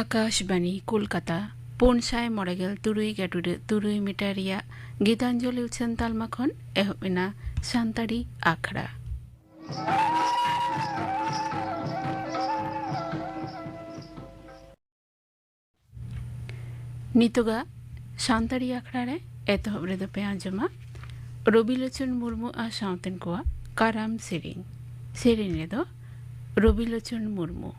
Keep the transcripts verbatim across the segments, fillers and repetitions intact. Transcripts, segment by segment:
ᱟᱠᱟᱥᱵᱟᱱᱤ ᱠᱳᱞᱠᱟᱛᱟ, ᱯᱩᱱ ᱥᱟᱭ ᱢᱚᱬᱮ ᱜᱮᱞ ᱛᱩᱨᱩᱭ ᱜᱮᱰᱩᱰᱟᱹ ᱛᱩᱨᱩᱭ ᱢᱤᱴᱟᱨ ᱨᱮᱭᱟᱜ ᱜᱤᱛᱟᱧᱡᱚᱞᱤ ᱩᱪᱷᱟᱹᱱ ᱛᱟᱞᱢᱟ ᱠᱷᱚᱱ ᱮᱦᱚᱵ ᱮᱱᱟ ᱥᱟᱱᱛᱟᱲᱤ ᱟᱠᱷᱲᱟ᱾ ᱱᱤᱛᱚᱜᱟᱜ ᱥᱟᱱᱛᱟᱲᱤ ᱟᱠᱷᱲᱟ ᱨᱮ ᱮᱛᱚᱦᱚᱵ ᱨᱮᱫᱚ ᱯᱮ ᱟᱸᱡᱚᱢᱟ ᱨᱚᱵᱤᱞᱳᱪᱚᱱ ᱢᱩᱨᱢᱩ ᱟᱨ ᱥᱟᱶᱛᱮᱱ ᱠᱚᱣᱟᱜ ᱠᱟᱨᱟᱢ ᱥᱮᱨᱮᱧ᱾ ᱥᱮᱨᱮᱧ ᱨᱮᱫᱚ ᱨᱚᱵᱤᱞᱳᱪᱚᱱ ᱢᱩᱨᱢᱩ᱾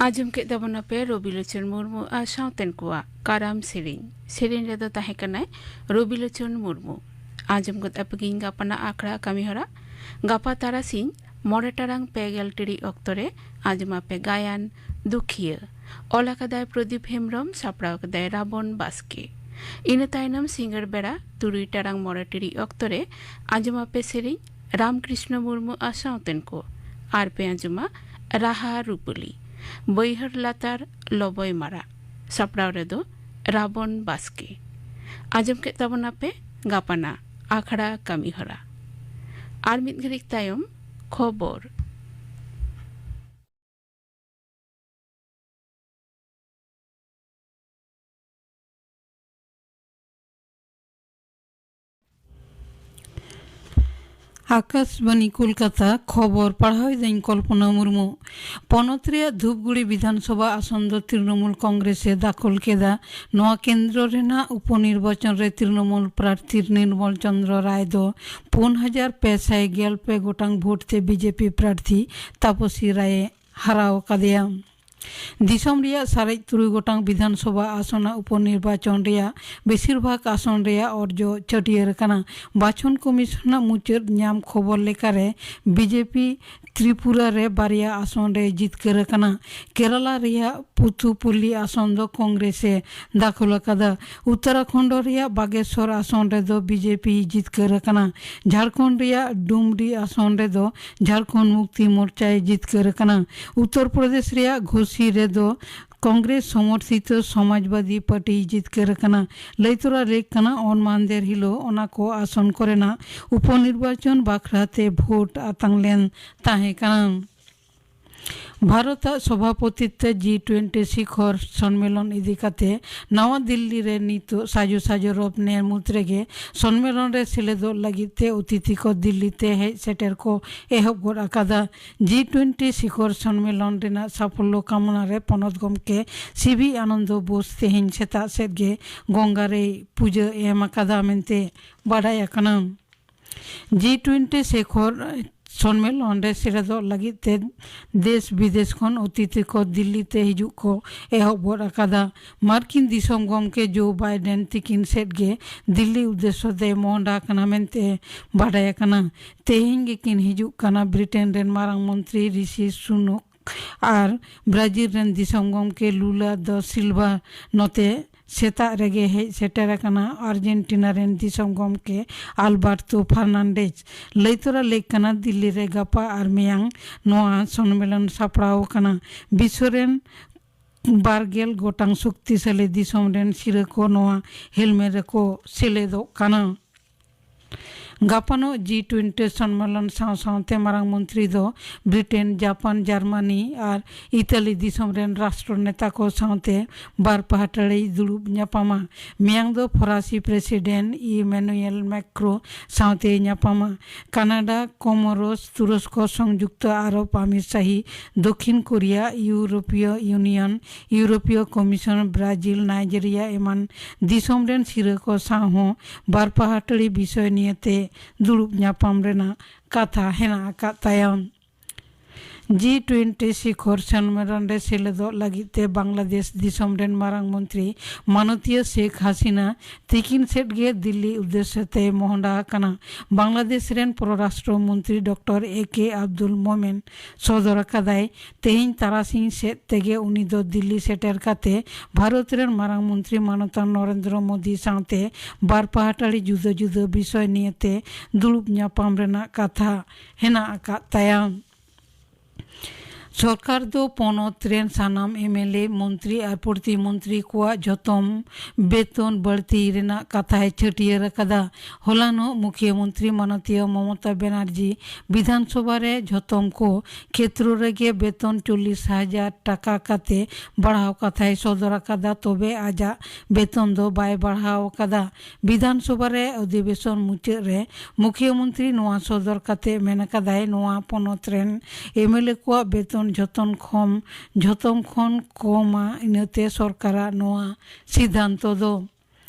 ᱟᱸᱡᱚᱢ ᱠᱮᱫ ᱛᱟᱵᱚᱱᱟᱯᱮ ᱨᱚᱵᱤᱞᱳᱪᱚᱱ ᱢᱩᱨᱢᱩ ᱟᱨ ᱥᱟᱶᱛᱮᱱ ᱠᱚᱣᱟᱜ ᱠᱟᱨᱟᱢ ᱥᱮᱨᱮᱧ᱾ ᱥᱮᱨᱮᱧ ᱨᱮᱫᱚ ᱛᱟᱦᱮᱸ ᱠᱟᱱᱟᱭ ᱨᱚᱵᱤᱞᱳᱪᱚᱱ ᱢᱩᱨᱢᱩ᱾ ᱟᱸᱡᱚᱢ ᱜᱚᱫ ᱟᱯᱮ ᱜᱤᱧ ᱜᱟᱯᱟᱱᱟᱜ ᱟᱠᱷᱲᱟ ᱠᱟᱹᱢᱤᱦᱚᱨᱟ᱾ ᱜᱟᱯᱟ ᱛᱟᱨᱟᱥᱤᱧ ᱢᱚᱬᱮ ᱴᱟᱲᱟᱝ ᱯᱮ ᱜᱮᱞ ᱴᱤᱲᱤᱡ ᱚᱠᱛᱚ ᱨᱮ ᱟᱸᱡᱚᱢ ᱟᱯᱮ ᱜᱟᱭᱟᱱ ᱫᱩᱠᱷᱤᱭᱟᱹ᱾ ᱚᱞ ᱟᱠᱟᱫᱟᱭ ᱯᱨᱚᱫᱤᱯ ᱦᱮᱢᱵᱽᱨᱚᱢ, ᱥᱟᱯᱲᱟᱣ ᱟᱠᱟᱫᱟᱭ ᱨᱟᱵᱚᱱ ᱵᱟᱥᱠᱮ᱾ ᱤᱱᱟᱹ ᱛᱟᱭᱱᱚᱢ ᱥᱤᱸᱜᱟᱹᱲ ᱵᱮᱲᱟ ᱛᱩᱨᱩᱭ ᱴᱟᱲᱟᱝ ᱢᱚᱬᱮ ᱴᱤᱲᱤᱡ ᱚᱠᱛᱚ ᱨᱮ ᱟᱸᱡᱚᱢ ᱟᱯᱮ ᱥᱮᱨᱮᱧ ᱨᱟᱢᱠᱨᱤᱥᱱᱚ ᱢᱩᱨᱢᱩ ᱟᱨ ᱥᱟᱶᱛᱮᱱ ᱠᱚ᱾ ᱟᱨ ᱯᱮ ᱟᱸᱡᱚᱢᱟ ᱨᱟᱦᱟ ᱨᱩᱯᱟᱹᱞᱤ, ᱵᱟᱹᱭᱦᱟᱹᱲ ᱞᱟᱛᱟᱨ ᱞᱚᱵᱚᱭ ᱢᱟᱨᱟᱜ᱾ ᱥᱟᱯᱲᱟᱣ ᱨᱮᱫᱚ ᱨᱟᱵᱚᱱ ᱵᱟᱥᱠᱮ᱾ ᱟᱸᱡᱚᱢ ᱠᱮᱫ ᱛᱟᱵᱚᱱᱟᱯᱮ ᱜᱟᱯᱟᱱᱟᱜ ᱟᱠᱷᱲᱟ ᱠᱟᱹᱢᱤᱦᱚᱨᱟ᱾ ᱟᱨ ᱢᱤᱫ ᱜᱷᱟᱹᱲᱤᱡ ᱛᱟᱭᱚᱢ ᱠᱷᱚᱵᱚᱨ᱾ ᱟᱠᱟᱥᱵᱟᱱᱤ ᱠᱳᱞᱠᱟᱛᱟ, ᱠᱷᱚᱵᱚᱨ ᱯᱟᱲᱦᱟᱣ ᱮᱫᱟᱹᱧ ᱠᱚᱞᱯᱚᱱᱟ ᱢᱩᱨᱢᱩ᱾ ᱯᱚᱱᱚᱛ ᱨᱮᱭᱟᱜ ᱫᱷᱩᱯᱜᱩᱲᱤ ᱵᱤᱫᱷᱟᱱᱥᱚᱵᱷᱟ ᱟᱥᱚᱱ ᱫᱚ ᱛᱨᱤᱱᱚᱢᱩᱞ ᱠᱚᱝᱜᱨᱮᱥ ᱮ ᱫᱟᱠᱷᱚᱞ ᱠᱮᱫᱟ᱾ ᱱᱚᱣᱟ ᱠᱮᱱᱫᱨᱚ ᱨᱮᱱᱟᱜ ᱩᱯᱚᱱᱤᱨᱵᱟᱪᱚᱱ ᱨᱮ ᱛᱨᱤᱱᱚᱢᱩᱞ ᱯᱨᱟᱨᱛᱷᱤ ᱱᱤᱨᱢᱚᱞ ᱪᱚᱸᱫᱽᱨᱚ ᱨᱟᱭ ᱫᱚ ᱯᱩᱱ ᱦᱟᱡᱟᱨ ᱯᱮ ᱥᱟᱭ ᱜᱮᱞ ᱯᱮ ᱜᱚᱴᱟᱝ ᱵᱷᱳᱴ ᱛᱮ ᱵᱤᱡᱮᱯᱤ ᱯᱨᱟᱨᱛᱷᱤ ᱛᱟᱯᱚᱥᱤ ᱨᱟᱭ ᱮ ᱦᱟᱨᱟᱣ ᱟᱠᱟᱫᱮᱭᱟ᱾ ᱫᱤᱥᱚᱢ ᱨᱮᱭᱟᱜ ᱥᱟᱨᱮᱡ ᱛᱩᱨᱩᱭ ᱜᱚᱴᱟᱝ ᱵᱤᱫᱷᱟᱱᱥᱚᱵᱷᱟ ᱟᱥᱚᱱ ᱟᱜ ᱩᱯᱚᱱᱤᱨᱵᱟᱪᱚᱱ ᱨᱮᱭᱟᱜ ᱵᱮᱥᱤᱨ ᱵᱷᱟᱜᱽ ᱟᱥᱚᱱ ᱨᱮᱭᱟᱜ ᱚᱨᱡᱚ ᱪᱷᱟᱹᱴᱭᱟᱹᱨ ᱟᱠᱟᱱᱟ᱾ ᱵᱟᱪᱷᱚᱱ ᱠᱚᱢᱤᱥᱚᱱ ᱟᱜ ᱢᱩᱪᱟᱹᱫ ᱧᱟᱢ ᱠᱷᱚᱵᱚᱨ ᱞᱮᱠᱟᱨᱮ, ᱵᱤᱡᱮᱯᱤ ᱛᱨᱤᱯᱩᱨᱟ ᱨᱮ ᱵᱟᱨᱭᱟ ᱟᱥᱚᱱ ᱨᱮ ᱡᱤᱛᱠᱟᱹᱨ ᱟᱠᱟᱱᱟ᱾ ᱠᱮᱨᱟᱞᱟ ᱨᱮᱭᱟᱜ ᱯᱩᱛᱷᱩᱯᱚᱞᱞᱤ ᱟᱥᱚᱱ ᱫᱚ ᱠᱚᱝᱜᱨᱮᱥ ᱮ ᱫᱟᱠᱷᱚᱞ ᱟᱠᱟᱫᱟ᱾ ᱩᱛᱛᱚᱨᱟᱠᱷᱚᱱᱰ ᱨᱮᱭᱟᱜ ᱵᱟᱜᱮᱥᱚᱨ ᱟᱥᱚᱱ ᱨᱮᱫᱚ ᱵᱤᱡᱮᱯᱤ ᱡᱤᱛᱠᱟᱹᱨ ᱟᱠᱟᱱᱟ᱾ ᱡᱷᱟᱲᱠᱷᱚᱸᱰ ᱨᱮᱭᱟᱜ ᱰᱩᱢᱨᱤ ᱟᱥᱚᱱ ᱨᱮᱫᱚ ᱡᱷᱟᱲᱠᱷᱚᱸᱰ ᱢᱩᱠᱛᱤ ᱢᱳᱨᱪᱟᱭ ᱡᱤᱛᱠᱟᱹᱨ ᱟᱠᱟᱱᱟ᱾ ᱩᱛᱛᱚᱨ ᱯᱨᱚᱫᱮᱥ ᱨᱮᱭᱟᱜ ᱜᱷᱳᱥᱤ ᱨᱮᱫᱚ ᱠᱚᱝᱜᱨᱮᱥ ᱥᱚᱢᱚᱨᱛᱷᱤᱛ ᱥᱚᱢᱟᱡᱽᱵᱟᱫᱤ ᱯᱟᱨᱴᱤᱭ ᱡᱤᱛᱠᱟᱹᱨ ᱟᱠᱟᱱᱟ᱾ ᱞᱟᱹᱭ ᱛᱚᱨᱟ ᱞᱮᱠ ᱠᱟᱱᱟ, ᱚᱱ ᱢᱟᱦᱫᱮᱨ ᱦᱤᱞᱳᱜ ᱚᱱᱟ ᱠᱚ ᱟᱥᱚᱱ ᱠᱚᱨᱮᱱᱟᱜ ᱩᱯᱚᱱᱤᱨᱵᱟᱪᱚᱱ ᱵᱟᱠᱷᱨᱟ ᱛᱮ ᱵᱷᱳᱴ ᱟᱛᱟᱝ ᱞᱮᱱ ᱛᱟᱦᱮᱸ ᱠᱟᱱᱟ᱾ ᱵᱷᱟᱨᱚᱛ ᱟᱜ ᱥᱚᱵᱷᱟᱯᱚᱛᱤᱛ ᱛᱮ ᱡᱤ ᱴᱩᱭᱮᱱᱴᱤ ᱥᱤᱠᱷᱚᱨ ᱥᱚᱱᱢᱮᱞᱚᱱ ᱤᱫᱤ ᱠᱟᱛᱮ ᱱᱟᱣᱟ ᱫᱤᱞᱞᱤ ᱨᱮ ᱱᱤᱛᱚᱜ ᱥᱟᱡᱚ ᱥᱟᱡᱚ ᱨᱚᱵ ᱱᱮ ᱢᱩᱫᱽ ᱨᱮᱜᱮ ᱥᱚᱱᱢᱮᱞᱚᱱ ᱨᱮ ᱥᱮᱞᱮᱫᱚᱜ ᱞᱟᱹᱜᱤᱫ ᱛᱮ ᱚᱛᱤᱛᱷᱤ ᱠᱚ ᱫᱤᱞᱞᱤ ᱛᱮ ᱦᱮᱡ ᱥᱮᱴᱮᱨ ᱠᱚ ᱮᱦᱚᱵ ᱜᱚᱫ ᱟᱠᱟᱫᱟ᱾ ᱡᱤ ᱴᱩᱭᱮᱱᱴᱤ ᱥᱤᱠᱷᱚᱨ ᱥᱚᱱᱢᱮᱞᱚᱱ ᱨᱮᱱᱟᱜ ᱥᱟᱯᱷᱚᱞᱞᱚ ᱠᱟᱢᱚᱱᱟ ᱨᱮ ᱯᱚᱱᱚᱛ ᱜᱚᱢᱠᱮ ᱥᱤ ᱵᱷᱤ ᱟᱱᱚᱱᱫᱚ ᱵᱳᱥ ᱛᱮᱦᱮᱧ ᱥᱮᱛᱟᱜ ᱥᱮᱫ ᱜᱮ ᱜᱚᱝᱜᱟ ᱨᱮᱭ ᱯᱩᱡᱟᱹ ᱮᱢ ᱟᱠᱟᱫᱟ ᱢᱮᱱᱛᱮ ᱵᱟᱰᱟᱭ ᱟᱠᱟᱱᱟ᱾ ᱡᱤ ᱴᱩᱭᱮᱱᱴᱤ ᱥᱤᱠᱷᱚᱨ ᱥᱚᱱᱢᱮᱞᱚᱱ ᱨᱮ ᱥᱮᱞᱮᱫᱚᱜ ᱞᱟᱹᱜᱤᱫ ᱛᱮ ᱫᱮᱥ ᱵᱤᱫᱮᱥ ᱠᱷᱚᱱ ᱚᱛᱤᱛᱷᱤ ᱠᱚ ᱫᱤᱞᱞᱤ ᱛᱮ ᱦᱤᱡᱩᱜ ᱠᱚ ᱮᱦᱚᱵ ᱜᱚᱫ ᱟᱠᱟᱫᱟ᱾ ᱢᱟᱨᱠᱤᱱ ᱫᱤᱥᱚᱢ ᱜᱚᱢᱠᱮ ᱡᱳ ᱵᱟᱭᱰᱮᱱ ᱛᱤᱠᱤᱱ ᱥᱮᱫ ᱜᱮ ᱫᱤᱞᱞᱤ ᱩᱫᱽᱫᱮᱥᱥᱚ ᱛᱮ ᱢᱚᱦᱰᱟ ᱟᱠᱟᱱᱟ ᱢᱮᱱᱛᱮ ᱵᱟᱰᱟᱭ ᱟᱠᱟᱱᱟ᱾ ᱛᱮᱦᱮᱧ ᱜᱮᱠᱤᱱ ᱦᱤᱡᱩᱜ ᱠᱟᱱᱟ ᱵᱨᱤᱴᱮᱱ ᱨᱮᱱ ᱢᱟᱨᱟᱝ ᱢᱚᱱᱛᱨᱤ ᱨᱤᱥᱤ ᱥᱩᱱᱚᱠ ᱟᱨ ᱵᱨᱟᱡᱤᱞ ᱨᱮᱱ ᱫᱤᱥᱚᱢ ᱜᱚᱢᱠᱮ ᱞᱩᱞᱟ ᱫᱚ ᱥᱤᱞᱵᱟ ᱱᱚᱛᱮ ᱥᱮᱛᱟᱜ ᱨᱮᱜᱮ ᱦᱮᱡ ᱥᱮᱴᱮᱨ ᱟᱠᱟᱱᱟ ᱟᱨᱡᱮᱱᱴᱤᱱᱟ ᱨᱮᱱ ᱫᱤᱥᱚᱢ ᱜᱚᱢᱠᱮ ᱟᱞᱵᱟᱨᱛᱳ ᱯᱷᱟᱨᱱᱟᱱᱰᱮᱡᱽ᱾ ᱞᱟᱹᱭ ᱛᱚᱨᱟ ᱞᱮᱠ ᱠᱟᱱᱟ, ᱫᱤᱞᱞᱤ ᱨᱮ ᱜᱟᱯᱟ ᱟᱨ ᱢᱮᱭᱟᱝ ᱱᱚᱣᱟ ᱥᱚᱱᱢᱮᱞᱚᱱ ᱥᱟᱯᱲᱟᱣ ᱟᱠᱟᱱᱟ᱾ ᱵᱤᱥᱣᱚ ᱨᱮᱱ ᱵᱟᱨ ᱜᱮᱞ ᱜᱚᱴᱟᱝ ᱥᱚᱠᱛᱤᱥᱟᱞᱤ ᱫᱤᱥᱚᱢ ᱨᱮᱱ ᱥᱤᱨᱟᱹ ᱠᱚ ᱱᱚᱣᱟ ᱦᱮᱞᱢᱮᱴ ᱨᱮᱠᱚ ᱥᱮᱞᱮᱫᱚᱜ ᱠᱟᱱᱟ᱾ ᱜᱟᱯᱟᱱᱚᱜ ᱡᱤ ᱴᱩᱭᱮᱱᱴᱤ ᱥᱚᱱᱢᱮᱞᱚᱱ ᱥᱟᱶ ᱥᱟᱶᱛᱮ ᱢᱟᱨᱟᱝ ᱢᱚᱱᱛᱨᱤ ᱫᱚ ᱵᱨᱤᱴᱮᱱ, ᱡᱟᱯᱟᱱ, ᱡᱟᱨᱢᱟᱱᱤ ᱟᱨ ᱤᱛᱟᱞᱤ ᱫᱤᱥᱚᱢ ᱨᱮᱱ ᱨᱟᱥᱴᱨᱚ ᱱᱮᱛᱟ ᱠᱚ ᱥᱟᱶᱛᱮ ᱵᱟᱨ ᱯᱟᱦᱴᱟᱲᱤ ᱫᱩᱲᱩᱵ ᱧᱟᱯᱟᱢᱟ᱾ ᱢᱮᱭᱟᱝ ᱫᱚ ᱯᱷᱚᱨᱟᱥᱤ ᱯᱨᱮᱥᱤᱰᱮᱱᱴ ᱤᱢᱟᱱᱩᱭᱮᱞ ᱢᱮᱠᱨᱳ ᱥᱟᱶᱛᱮ ᱧᱟᱯᱟᱢᱟ᱾ ᱠᱟᱱᱟᱰᱟ, ᱠᱚᱢᱚᱨᱚᱥ, ᱛᱩᱨᱚᱥᱠᱚ, ᱥᱚᱝᱡᱩᱠᱛᱚ ᱟᱨᱚᱵ ᱟᱢᱤᱨ ᱥᱟᱦᱤ, ᱫᱚᱠᱷᱤᱱ ᱠᱳᱨᱤᱭᱟ, ᱤᱭᱩᱨᱳᱯᱤᱭᱚ ᱤᱭᱩᱱᱤᱭᱚᱱ, ᱤᱭᱩᱨᱳᱯᱤᱭᱚ ᱠᱚᱢᱤᱥᱚᱱ, ᱵᱨᱟᱡᱤᱞ, ᱱᱟᱭᱡᱮᱨᱤᱭᱟ ᱮᱢᱟᱱ ᱫᱤᱥᱚᱢ ᱨᱮᱱ ᱥᱤᱨᱟᱹ ᱠᱚ ᱥᱟᱶ ᱦᱚᱸ ᱵᱟᱨ ᱯᱟᱦᱴᱟᱲᱤ ᱵᱤᱥᱚᱭ ᱱᱤᱭᱮᱛᱮ ᱫᱩᱲᱩᱵ ᱧᱟᱯᱟᱢ ᱨᱮᱱᱟᱜ ᱠᱟᱛᱷᱟ ᱦᱮᱱᱟᱜ ᱟᱠᱟᱫ ᱛᱟᱭᱟ᱾ ᱡᱤ ᱴᱩᱭᱮᱱᱴᱤ ᱥᱤᱠᱷᱚᱨ ᱥᱚᱱᱢᱮᱞᱚᱱ ᱨᱮ ᱥᱮᱞᱮᱫᱚᱜ ᱞᱟᱹᱜᱤᱫ ᱛᱮ ᱵᱟᱝᱞᱟᱫᱮᱥ ᱫᱤᱥᱚᱢ ᱨᱮᱱ ᱢᱟᱨᱟᱝ ᱢᱚᱱᱛᱨᱤ ᱢᱟᱱᱚᱛᱤᱭᱟᱹ ᱥᱮᱠ ᱦᱟᱥᱤᱱᱟ ᱛᱤᱠᱤᱱ ᱥᱮᱫ ᱜᱮ ᱫᱤᱞᱞᱤ ᱩᱫᱽᱫᱮᱥᱥᱚ ᱛᱮ ᱢᱚᱦᱰᱟ ᱟᱠᱟᱱᱟ᱾ ᱵᱟᱝᱞᱟᱫᱮᱥ ᱨᱮᱱ ᱯᱚᱨᱚᱨᱟᱥᱴᱨᱚ ᱢᱚᱱᱛᱨᱤ ᱰᱚᱠᱴᱚᱨ ᱮ ᱠᱮ ᱟᱵᱫᱩᱞ ᱢᱚᱢᱮᱱ ᱥᱚᱫᱚᱨ ᱟᱠᱟᱫᱟᱭ, ᱛᱮᱦᱮᱧ ᱛᱟᱨᱟᱥᱤᱧ ᱥᱮᱫ ᱛᱮᱜᱮ ᱩᱱᱤ ᱫᱚ ᱫᱤᱞᱞᱤ ᱥᱮᱴᱮᱨ ᱠᱟᱛᱮ ᱵᱷᱟᱨᱚᱛ ᱨᱮᱱ ᱢᱟᱨᱟᱝ ᱢᱚᱱᱛᱨᱤ ᱢᱟᱱᱚᱛᱟᱱ ᱱᱚᱨᱮᱱᱫᱨᱚ ᱢᱳᱫᱤ ᱥᱟᱶᱛᱮ ᱵᱟᱨ ᱯᱟᱦᱴᱟᱲᱤ ᱡᱩᱫᱟᱹ ᱡᱩᱫᱟᱹ ᱵᱤᱥᱚᱭ ᱱᱤᱭᱮᱛᱮ ᱫᱩᱲᱩᱵ ᱧᱟᱯᱟᱢ ᱨᱮᱱᱟᱜ ᱠᱟᱛᱷᱟ ᱦᱮᱱᱟᱜ ᱟᱠᱟᱫ ᱛᱟᱭᱟ᱾ ᱥᱚᱨᱠᱟᱨ ᱫᱚ ᱯᱚᱱᱚᱛ ᱨᱮᱱ ᱥᱟᱱᱟᱢ ᱮᱢ ᱮᱞ ᱮ, ᱢᱚᱱᱛᱨᱤ ᱟᱨ ᱯᱨᱚᱛᱤᱢᱚᱱᱛᱨᱤ ᱠᱚᱣᱟᱜ ᱡᱷᱚᱛᱚᱢ ᱵᱮᱛᱚᱱ ᱵᱟᱹᱲᱛᱤ ᱨᱮᱱᱟᱜ ᱠᱟᱛᱷᱟᱭ ᱪᱷᱟᱹᱴᱭᱟᱹᱨ ᱟᱠᱟᱫᱟ᱾ ᱦᱚᱞᱟᱱᱚᱜ ᱢᱩᱠᱷᱭᱟᱹ ᱢᱚᱱᱛᱨᱤ ᱢᱟᱱᱚᱛᱤᱭᱟᱹ ᱢᱚᱢᱚᱛᱟ ᱵᱮᱱᱟᱨᱡᱤ ᱵᱤᱫᱷᱟᱱ ᱥᱚᱵᱷᱟ ᱨᱮ ᱡᱷᱚᱛᱚᱢ ᱠᱚ ᱠᱷᱮᱛᱨᱚ ᱨᱮᱜᱮ ᱵᱮᱛᱚᱱ ᱪᱚᱞᱞᱤᱥ ᱦᱟᱡᱟᱨ ᱴᱟᱠᱟ ᱠᱟᱛᱮ ᱵᱟᱲᱦᱟᱣ ᱠᱟᱛᱷᱟᱭ ᱥᱚᱫᱚᱨ ᱟᱠᱟᱫᱟ, ᱛᱚᱵᱮ ᱟᱡᱟᱜ ᱵᱮᱛᱚᱱ ᱫᱚ ᱵᱟᱭ ᱵᱟᱲᱦᱟᱣ ᱟᱠᱟᱫᱟ᱾ ᱵᱤᱫᱷᱟᱱ ᱥᱚᱵᱷᱟ ᱨᱮ ᱚᱫᱷᱤᱵᱮᱥᱚᱱ ᱢᱩᱪᱟᱹᱫ ᱨᱮ ᱢᱩᱠᱷᱭᱟᱹ ᱢᱚᱱᱛᱨᱤ ᱱᱚᱣᱟ ᱥᱚᱫᱚᱨ ᱠᱟᱛᱮ ᱢᱮᱱ ᱟᱠᱟᱫᱟᱭ, ᱱᱚᱣᱟ ᱯᱚᱱᱚᱛ ᱨᱮᱱ ᱮᱢ ᱮᱞ ᱮ ᱠᱚᱣᱟᱜ ᱵᱮᱛᱚᱱ ᱡᱷᱚᱛᱚᱱ ᱠᱷᱚᱱ, ᱡᱷᱚᱛᱚᱢ ᱠᱷᱚᱱ ᱠᱚᱢᱟ, ᱤᱱᱟᱹᱛᱮ ᱥᱚᱨᱠᱟᱨᱟᱜ ᱱᱚᱣᱟ ᱥᱤᱫᱷᱟᱱᱛᱚ ᱫᱚ᱾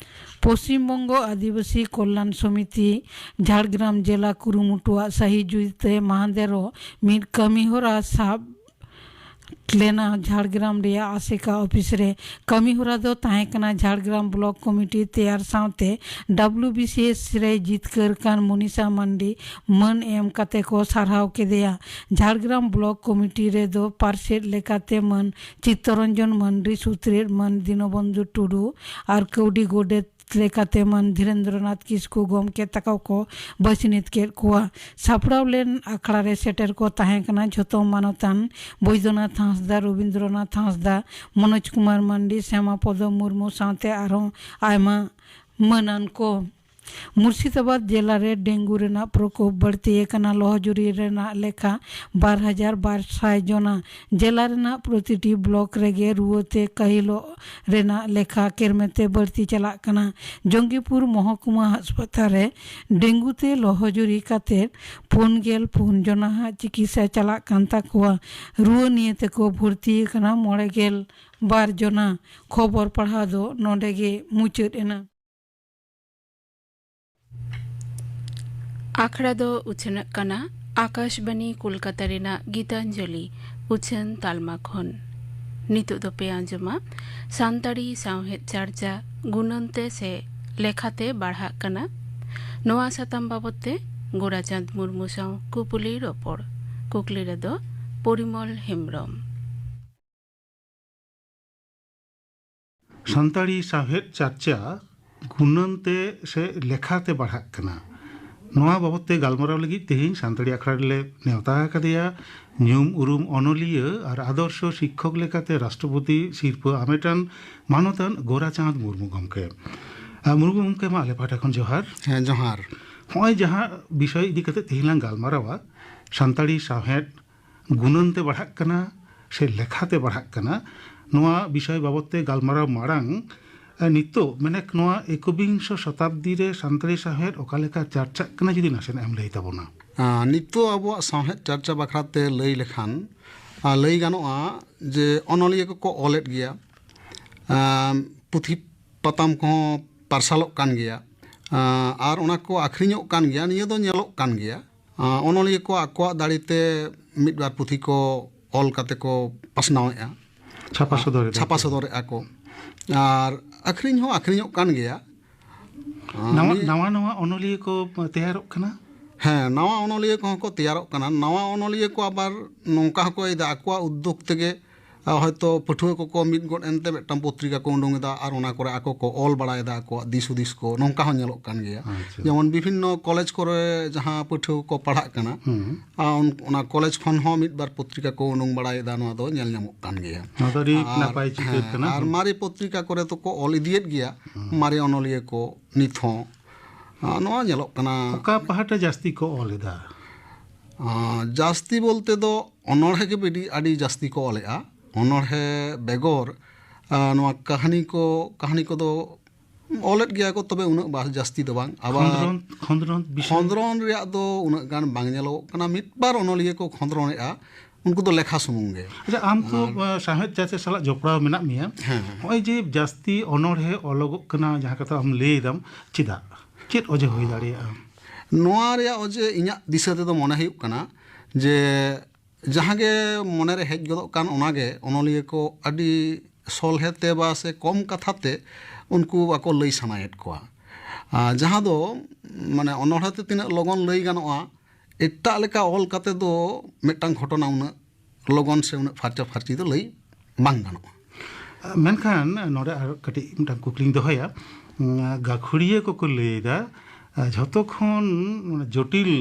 ᱯᱚᱥᱪᱤᱢ ᱵᱚᱝᱜᱚ ᱟᱹᱫᱤᱵᱟᱹᱥᱤ ᱠᱚᱞᱞᱟᱱ ᱥᱚᱢᱤᱛᱤ ᱡᱷᱟᱲᱜᱨᱟᱢ ᱡᱮᱞᱟ ᱠᱩᱨᱩᱢᱩᱴᱩᱣᱟᱜ ᱥᱟᱹᱦᱤ ᱡᱩᱦᱤᱛᱮ ᱢᱟᱦᱟᱸᱫᱮᱨᱚᱜ ᱢᱤᱫ ᱠᱟᱹᱢᱤᱦᱚᱨᱟ ᱥᱟᱵ ᱞᱮᱱᱟ᱾ ᱡᱷᱟᱲᱜᱨᱟᱢ ᱨᱮᱭᱟᱜ ᱟᱥᱮᱠᱟ ᱚᱯᱷᱤᱥ ᱨᱮ ᱠᱟᱹᱢᱤᱦᱚᱨᱟ ᱫᱚ ᱛᱟᱦᱮᱸ ᱠᱟᱱᱟ ᱡᱷᱟᱲᱜᱨᱟᱢ ᱵᱞᱚᱠ ᱠᱚᱢᱤᱴᱤ ᱛᱮᱭᱟᱨ ᱥᱟᱶᱛᱮ ᱰᱟᱵᱞᱤᱭᱩ ᱵᱤ ᱥᱤ ᱮᱥ ᱨᱮ ᱡᱤᱛᱠᱟᱹᱨ ᱠᱟᱱ ᱢᱚᱱᱤᱥᱟ ᱢᱟᱱᱰᱤ ᱢᱟᱹᱱ ᱮᱢ ᱠᱟᱛᱮ ᱠᱚ ᱥᱟᱨᱦᱟᱣ ᱠᱮᱫᱮᱭᱟ᱾ ᱡᱷᱟᱲᱜᱨᱟᱢ ᱵᱞᱚᱠ ᱠᱚᱢᱤᱴᱤ ᱨᱮᱫᱚ ᱯᱟᱨᱥᱮᱛ ᱞᱮᱠᱟᱛᱮ ᱢᱟᱹᱱ ᱪᱤᱛᱛᱚᱨᱚᱧᱡᱚᱱ ᱢᱟᱱᱰᱤ, ᱥᱩᱛᱨᱮᱛ ᱢᱟᱹᱱ ᱫᱤᱱᱚᱵᱚᱱᱫᱷᱩ ᱴᱩᱰᱩ ᱟᱨ ᱠᱟᱹᱣᱰᱤ ᱜᱚᱰᱮᱛ ᱞᱮᱠᱟᱛᱮ ᱢᱟᱹᱱ ᱫᱷᱤᱨᱮᱱᱫᱨᱚᱱᱟᱛᱷ ᱠᱤᱥᱠᱩ ᱜᱚᱢᱠᱮ ᱛᱟᱠᱚ ᱠᱚ ᱵᱟᱹᱪᱷᱱᱤᱛ ᱠᱮᱫ ᱠᱚᱣᱟ᱾ ᱥᱟᱯᱲᱟᱣ ᱞᱮᱱ ᱟᱠᱷᱲᱟ ᱨᱮ ᱥᱮᱴᱮᱨ ᱠᱚ ᱛᱟᱦᱮᱸ ᱠᱟᱱᱟ ᱡᱷᱚᱛᱚ ᱢᱟᱱᱚᱛᱟᱱ ᱵᱳᱭᱫᱚᱱᱟᱛᱷ ᱦᱟᱸᱥᱫᱟ, ᱨᱚᱵᱤᱱᱫᱨᱚᱱᱟᱛᱷ ᱦᱟᱸᱥᱫᱟ, ᱢᱚᱱᱳᱡᱽ ᱠᱩᱢᱟᱨ ᱢᱟᱱᱰᱤ, ᱥᱭᱟᱢᱟ ᱯᱚᱫᱚ ᱢᱩᱨᱢᱩ ᱥᱟᱶᱛᱮ ᱟᱨᱦᱚᱸ ᱟᱭᱢᱟ ᱢᱟᱹᱱᱟᱱ ᱠᱚ᱾ ᱢᱩᱨᱥᱤᱫᱟᱵᱟᱫᱽ ᱡᱮᱞᱟ ᱨᱮ ᱰᱮᱝᱜᱩ ᱨᱮᱱᱟᱜ ᱯᱨᱚᱠᱳᱯ ᱵᱟᱹᱲᱛᱤ ᱟᱠᱟᱱᱟ᱾ ᱞᱚᱦᱚᱡᱩᱨᱤ ᱨᱮᱱᱟᱜ ᱞᱮᱠᱷᱟ ᱵᱟᱨ ᱦᱟᱡᱟᱨ ᱵᱟᱨ ᱥᱟᱭ ᱡᱚᱱᱟ᱾ ᱡᱮᱞᱟ ᱨᱮᱱᱟᱜ ᱯᱨᱚᱛᱤᱴᱤ ᱵᱞᱚᱠ ᱨᱮᱜᱮ ᱨᱩᱣᱟᱹᱛᱮ ᱠᱟᱹᱦᱤᱞᱚᱜ ᱨᱮᱱᱟᱜ ᱞᱮᱠᱷᱟ ᱠᱮᱨᱢᱮᱛᱮ ᱵᱟᱹᱲᱛᱤ ᱪᱟᱞᱟᱜ ᱠᱟᱱᱟ᱾ ᱡᱚᱝᱜᱤᱯᱩᱨ ᱢᱚᱦᱚᱠᱩᱢᱟ ᱦᱟᱥᱯᱟᱛᱟᱞ ᱨᱮ ᱰᱮᱝᱜᱩ ᱛᱮ ᱞᱚᱦᱚᱡᱩᱨᱤ ᱠᱟᱛᱮ ᱯᱩᱱ ᱜᱮᱞ ᱯᱩᱱ ᱡᱚᱱᱟ ᱦᱟᱜ ᱪᱤᱠᱤᱛᱥᱟ ᱪᱟᱞᱟᱜ ᱠᱟᱱ ᱛᱟᱠᱚᱣᱟ᱾ ᱨᱩᱣᱟᱹ ᱱᱤᱭᱮ ᱛᱮᱠᱚ ᱵᱷᱚᱨᱛᱤ ᱟᱠᱟᱱᱟ ᱢᱚᱬᱮ ᱜᱮᱞ ᱵᱟᱨ ᱡᱚᱱᱟ᱾ ᱠᱷᱚᱵᱚᱨ ᱯᱟᱲᱦᱟᱣ ᱫᱚ ᱱᱚᱰᱮ ᱜᱮ ᱢᱩᱪᱟᱹᱫ ᱮᱱᱟ᱾ ᱟᱠᱷᱲᱟ ᱫᱚ ᱩᱪᱷᱟᱹᱱᱚᱜ ᱠᱟᱱᱟ ᱟᱠᱟᱥᱵᱟᱱᱤ ᱠᱳᱞᱠᱟᱛᱟ ᱨᱮᱱᱟᱜ ᱜᱤᱛᱟᱧᱡᱚᱞᱤ ᱩᱪᱷᱟᱹᱱ ᱛᱟᱞᱢᱟ ᱠᱷᱚᱱ᱾ ᱱᱤᱛᱚᱜ ᱫᱚᱯᱮ ᱟᱸᱡᱚᱢᱟ ᱥᱟᱱᱛᱟᱲᱤ ᱥᱟᱶᱦᱮᱫ ᱪᱟᱨᱪᱟ ᱜᱩᱱᱟᱹᱱ ᱛᱮ ᱥᱮ ᱞᱮᱠᱷᱟᱛᱮ ᱵᱟᱲᱦᱟᱜ ᱠᱟᱱᱟ᱾ ᱱᱚᱣᱟ ᱥᱟᱛᱟᱢ ᱵᱟᱵᱚᱛ ᱛᱮ ᱜᱳᱨᱟᱪᱟᱸᱫᱽ ᱢᱩᱨᱢᱩ ᱥᱟᱶ ᱠᱩᱯᱩᱞᱤ ᱨᱚᱯᱚᱲ᱾ ᱠᱩᱠᱞᱤ ᱨᱮᱫᱚ ᱯᱚᱨᱤᱢᱚᱞ ᱦᱮᱢᱵᱽᱨᱚᱢ᱾ ᱥᱟᱱᱛᱟᱲᱤ ᱥᱟᱶᱦᱮᱫ ᱪᱟᱨᱪᱟ ᱜᱩᱱᱟᱹᱱ ᱛᱮ ᱥᱮ ᱞᱮᱠᱷᱟ ᱛᱮ ᱵᱟᱲᱦᱟᱜ ᱠᱟᱱᱟ᱾ ᱱᱚᱣᱟ ᱵᱟᱵᱚᱛ ᱛᱮ ᱜᱟᱞᱢᱟᱨᱟᱣ ᱞᱟᱹᱜᱤᱫ ᱛᱮᱦᱮᱧ ᱥᱟᱱᱛᱟᱲᱤ ᱟᱠᱷᱲᱟ ᱨᱮᱞᱮ ᱱᱮᱣᱛᱟ ᱟᱠᱟᱫᱮᱭᱟ ᱧᱩᱢ ᱩᱨᱩᱢ ᱚᱱᱚᱞᱤᱭᱟᱹ ᱟᱨ ᱟᱫᱚᱨᱥᱚ ᱥᱤᱠᱠᱷᱚᱠ ᱞᱮᱠᱟᱛᱮ ᱨᱟᱥᱴᱨᱚᱯᱚᱛᱤ ᱥᱤᱨᱯᱟᱹ ᱟᱢᱮᱴᱟᱱ ᱢᱟᱱᱚᱛᱟᱱ ᱜᱳᱨᱟᱪᱟᱸᱫᱽ ᱢᱩᱨᱢᱩ ᱜᱚᱢᱠᱮ᱾ ᱟᱨ ᱢᱩᱨᱢᱩ ᱜᱚᱢᱠᱮ, ᱢᱟ ᱟᱞᱮ ᱯᱟᱦᱴᱟ ᱠᱷᱚᱱ ᱡᱚᱦᱟᱨ᱾ ᱦᱮᱸ, ᱡᱚᱦᱟᱨ᱾ ᱱᱚᱜᱼᱚᱭ ᱡᱟᱦᱟᱸ ᱵᱤᱥᱚᱭ ᱤᱫᱤ ᱠᱟᱛᱮ ᱛᱮᱦᱮᱧ ᱞᱟᱝ ᱜᱟᱞᱢᱟᱨᱟᱣᱟ, ᱥᱟᱱᱛᱟᱲᱤ ᱥᱟᱶᱦᱮᱫ ᱜᱩᱱᱟᱹᱱ ᱛᱮ ᱵᱟᱲᱦᱟᱜ ᱠᱟᱱᱟ ᱥᱮ ᱞᱮᱠᱷᱟ ᱛᱮ ᱵᱟᱲᱦᱟᱜ ᱠᱟᱱᱟ, ᱱᱚᱣᱟ ᱵᱤᱥᱚᱭ ᱵᱟᱵᱚᱛ ᱛᱮ ᱜᱟᱞᱢᱟᱨᱟᱣ ᱢᱟᱲᱟᱝ, ᱮ, ᱱᱤᱛᱚᱜ, ᱢᱟᱱᱮ, ᱱᱚᱣᱟ ᱮᱠᱵᱤᱝᱥᱚ ᱥᱚᱛᱟᱵᱫᱤ ᱨᱮ ᱥᱟᱱᱛᱟᱲᱤ ᱥᱟᱶᱦᱮᱫ ᱚᱠᱟ ᱞᱮᱠᱟ ᱪᱟᱨᱪᱟᱜ ᱠᱟᱱᱟ, ᱡᱩᱫᱤ ᱱᱟᱥᱮᱱᱟᱜ ᱮᱢ ᱞᱟᱹᱭ ᱛᱟᱵᱚᱱᱟ᱾ ᱟᱸ, ᱱᱤᱛᱚᱜ ᱟᱵᱚᱣᱟᱜ ᱥᱟᱶᱦᱮᱫ ᱪᱟᱨᱪᱟ ᱵᱟᱠᱷᱨᱟ ᱛᱮ ᱞᱟᱹᱭ ᱞᱮᱠᱷᱟᱱ, ᱟᱸ, ᱞᱟᱹᱭ ᱜᱟᱱᱚᱜᱼᱟ ᱡᱮ ᱚᱱᱚᱞᱤᱭᱟᱹ ᱠᱚᱠᱚ ᱚᱞᱮᱫ ᱜᱮᱭᱟ, ᱟᱸ, ᱯᱩᱛᱷᱤ ᱯᱟᱛᱟᱢ ᱠᱚᱦᱚᱸ ᱯᱟᱨᱥᱟᱞᱚᱜ ᱠᱟᱱ ᱜᱮᱭᱟ᱾ ᱟᱨ ᱚᱱᱟ ᱠᱚ ᱟᱹᱠᱷᱨᱤᱧᱚᱜ ᱠᱟᱱ ᱜᱮᱭᱟ, ᱱᱤᱭᱟᱹ ᱫᱚ ᱧᱮᱞᱚᱜ ᱠᱟᱱ ᱜᱮᱭᱟ᱾ ᱚᱱᱚᱞᱤᱭᱟᱹ ᱠᱚ ᱟᱠᱚᱣᱟᱜ ᱫᱟᱲᱮ ᱛᱮ ᱢᱤᱫ ᱵᱟᱨ ᱯᱩᱛᱷᱤ ᱠᱚ ᱚᱞ ᱠᱟᱛᱮ ᱠᱚ ᱯᱟᱥᱱᱟᱣᱮᱫᱼᱟ, ᱪᱷᱟᱯᱟ ᱥᱚᱫᱚᱨ ᱮᱫᱟ ᱪᱷᱟᱯᱟ ᱠᱚ᱾ ᱥᱚᱫᱚᱨᱮᱫᱼᱟ ᱠᱚ᱾ ᱟᱨ ᱟᱹᱠᱷᱨᱤᱧ ᱦᱚᱸ ᱟᱹᱠᱷᱨᱤᱧᱚᱜ ᱠᱟᱱ ᱜᱮᱭᱟ᱾ ᱱᱟᱣᱟ ᱱᱤᱭᱟᱹ- ᱱᱟᱣᱟ ᱱᱟᱣᱟ ᱚᱱᱚᱞᱤᱭᱟᱹ ᱠᱚ ᱛᱮᱭᱟᱨᱚᱜ ᱠᱟᱱᱟ᱾ ᱦᱮᱸ, ᱱᱟᱣᱟ ᱚᱱᱚᱞᱤᱭᱟᱹ ᱠᱚᱦᱚᱸ ᱠᱚ ᱛᱮᱭᱟᱨᱚᱜ ᱠᱟᱱᱟ᱾ ᱱᱟᱣᱟ ᱚᱱᱚᱞᱤᱭᱟᱹ ᱠᱚ ᱟᱵᱟᱨ ᱱᱚᱝᱠᱟ ᱦᱚᱸᱠᱚ ᱤᱭᱟᱹᱭᱮᱫᱟ, ᱟᱠᱚᱣᱟᱜ ᱩᱫᱽᱫᱳᱜᱽ ᱛᱮᱜᱮ, ᱟ, ᱦᱚᱭᱛᱳ ᱯᱟᱹᱴᱷᱩᱣᱟᱹ ᱠᱚᱠᱚ ᱢᱤᱫ ᱜᱚᱫ ᱮᱱᱛᱮ ᱢᱤᱫᱴᱟᱝ ᱯᱚᱛᱨᱤᱠᱟ ᱠᱚ ᱩᱰᱩᱝ ᱮᱫᱟ ᱟᱨ ᱚᱱᱟ ᱠᱚᱨᱮ ᱟᱠᱚ ᱠᱚ ᱚᱞ ᱵᱟᱲᱟᱭᱮᱫᱟ ᱟᱠᱚᱣᱟᱜ ᱫᱤᱥ ᱦᱩᱫᱤᱥ ᱠᱚ, ᱱᱚᱝᱠᱟ ᱦᱚᱸ ᱧᱮᱞᱚᱜ ᱠᱟᱱ ᱜᱮᱭᱟ᱾ ᱟᱪᱪᱷᱟ᱾ ᱡᱮᱢᱚᱱ ᱵᱤᱵᱷᱤᱱᱱᱚ ᱠᱚᱞᱮᱡᱽ ᱠᱚᱨᱮ ᱡᱟᱦᱟᱸ ᱯᱟᱹᱴᱷᱩᱣᱟᱹ ᱠᱚ ᱯᱟᱲᱦᱟᱜ ᱠᱟᱱᱟ, ᱦᱩᱸ᱾ ᱟ, ᱩᱱ- ᱚᱱᱟ ᱠᱚᱞᱮᱡᱽ ᱠᱷᱚᱱ ᱦᱚᱸ ᱢᱤᱫ ᱵᱟᱨ ᱯᱚᱛᱨᱤᱠᱟ ᱠᱚ ᱩᱰᱩᱝ ᱵᱟᱲᱟᱭᱮᱫᱟ, ᱱᱚᱣᱟ ᱫᱚ ᱧᱮᱞ ᱧᱟᱢᱚᱜ ᱠᱟᱱ ᱜᱮᱭᱟ᱾ ᱱᱚᱣᱟ ᱫᱚ ᱟᱹᱰᱤ ᱟᱨ- ᱱᱟᱯᱟᱭ ᱪᱤᱛᱟᱹᱨ ᱦᱮᱸ, ᱠᱟᱱᱟ᱾ ᱟᱨ ᱢᱟᱨᱮ ᱯᱚᱛᱨᱤᱠᱟ ᱠᱚᱨᱮ ᱫᱚᱠᱚ ᱚᱞ ᱤᱫᱤᱭᱮᱫ ᱜᱮᱭᱟ, ᱢᱟᱨᱮ ᱚᱱᱚᱞᱤᱭᱟᱹ ᱠᱚ ᱱᱤᱛ ᱦᱚᱸ᱾ ᱟ, ᱱᱚᱣᱟ ᱧᱮᱞᱚᱜ ᱠᱟᱱᱟ᱾ ᱚᱠᱟ ᱯᱟᱦᱴᱟ ᱡᱟᱹᱥᱛᱤ ᱠᱚ ᱚᱞ ᱮᱫᱟ? ᱟ, ᱡᱟᱹᱥᱛᱤ ᱵᱚᱞᱛᱮ ᱫᱚ ᱚᱱᱚᱬᱦᱮ ᱜᱮ ᱟᱹᱰᱤ, ᱟᱹᱰᱤ ᱡᱟᱹᱥᱛᱤ ᱠᱚ ᱚᱞᱮᱜᱼᱟ᱾ ᱚᱱᱚᱬᱦᱮ ᱵᱮᱜᱚᱨ, ᱟ, ᱱᱚᱣᱟ ᱠᱟᱹᱦᱱᱤ ᱠᱚ, ᱠᱟᱹᱦᱱᱤ ᱠᱚᱫᱚ ᱚᱞᱮᱫ ᱜᱮᱭᱟ ᱠᱚ, ᱛᱚᱵᱮ ᱩᱱᱟᱹᱜ ᱵᱟ- ᱡᱟᱹᱥᱛᱤ ᱫᱚ ᱵᱟᱝ᱾ ᱟᱵᱟᱨ ᱠᱷᱚᱸᱫᱽᱨᱚᱱ ᱠᱷᱚᱸᱫᱽᱨᱚᱱ ᱵᱤᱥᱚᱭ? ᱠᱷᱚᱸᱫᱽᱨᱚᱱ ᱨᱮᱭᱟᱜ ᱫᱚ ᱩᱱᱟᱹᱜ ᱜᱟᱱ ᱵᱟᱝ ᱧᱮᱞᱚᱜᱚᱜ ᱠᱟᱱᱟ᱾ ᱢᱤᱫ ᱵᱟᱨ ᱚᱱᱚᱞᱤᱭᱟᱹ ᱠᱚ ᱠᱷᱚᱸᱫᱽᱨᱚᱱᱮᱜᱼᱟ, ᱩᱱᱠᱩ ᱫᱚ ᱞᱮᱠᱷᱟ ᱥᱩᱢᱩᱝ ᱜᱮ᱾ ᱟᱪᱪᱷᱟ, ᱟᱢ ᱛᱚ, ᱟ, ᱥᱟᱶᱦᱮᱫ ᱪᱟᱨᱪᱟ ᱥᱟᱞᱟᱜ ᱡᱚᱯᱲᱟᱣ ᱢᱮᱱᱟᱜ ᱢᱮᱭᱟ᱾ ᱦᱮᱸ᱾ ᱱᱚᱜᱼᱚᱭ ᱡᱮ ᱡᱟᱹᱥᱛᱤ ᱚᱱᱚᱬᱦᱮ ᱚᱞᱚᱜᱚᱜ ᱠᱟᱱᱟ, ᱡᱟᱦᱟᱸ ᱠᱟᱛᱷᱟ ᱟᱢ ᱞᱟᱹᱭ ᱮᱫᱟᱢ, ᱪᱮᱫᱟᱜ? ᱪᱮᱫ ᱚᱡᱮ ᱦᱩᱭ ᱫᱟᱲᱮᱭᱟᱜᱼᱟ? ᱱᱚᱣᱟ ᱨᱮᱭᱟᱜ ᱚᱡᱮ ᱤᱧᱟᱹᱜ ᱫᱤᱥᱟᱹ ᱛᱮᱫᱚ ᱢᱚᱱᱮ ᱦᱩᱭᱩᱜ ᱠᱟᱱᱟ ᱡᱮ ᱡᱟᱦᱟᱸ ᱜᱮ ᱢᱚᱱᱮᱨᱮ ᱦᱮᱡ ᱜᱚᱫᱚᱜ ᱠᱟᱱ, ᱚᱱᱟᱜᱮ ᱚᱱᱚᱞᱤᱭᱟᱹ ᱠᱚ ᱟᱹᱰᱤ ᱥᱚᱞᱦᱮ ᱛᱮ ᱵᱟ ᱥᱮ ᱠᱚᱢ ᱠᱟᱛᱷᱟ ᱛᱮ ᱩᱱᱠᱩ ᱟᱠᱚ ᱞᱟᱹᱭ ᱥᱟᱱᱟᱭᱮᱫ ᱠᱚᱣᱟ᱾ ᱟᱨ ᱡᱟᱦᱟᱸ ᱫᱚ ᱢᱟᱱᱮ ᱚᱱᱚᱬᱦᱮ ᱛᱮ ᱛᱤᱱᱟᱹᱜ ᱞᱚᱜᱚᱱ ᱞᱟᱹᱭ ᱜᱟᱱᱚᱜᱼᱟ, ᱮᱴᱟᱜ ᱞᱮᱠᱟ ᱚᱞ ᱠᱟᱛᱮ ᱫᱚ ᱢᱤᱫᱴᱟᱝ ᱜᱷᱚᱴᱚᱱᱟ ᱩᱱᱟᱹᱜ ᱞᱚᱜᱚᱱ ᱥᱮ ᱩᱱᱟᱹᱜ ᱯᱷᱟᱨᱪᱟ ᱯᱷᱟᱨᱪᱤ ᱫᱚ ᱞᱟᱹᱭ ᱵᱟᱝ ᱜᱟᱱᱚᱜᱼᱟ᱾ ᱢᱮᱱᱠᱷᱟᱱ ᱱᱚᱰᱮ ᱟᱨ ᱠᱟᱹᱴᱤᱡ ᱢᱤᱫᱴᱟᱝ ᱠᱩᱠᱞᱤᱧ ᱫᱚᱦᱚᱭᱟ᱾ ᱩᱸ, ᱜᱟᱹᱠᱷᱩᱲᱤᱭᱟᱹ ᱠᱚᱠᱚ ᱞᱟᱹᱭ ᱮᱫᱟ, ᱟ, ᱡᱷᱚᱛᱚ ᱠᱷᱚᱱ ᱡᱚᱴᱤᱞ,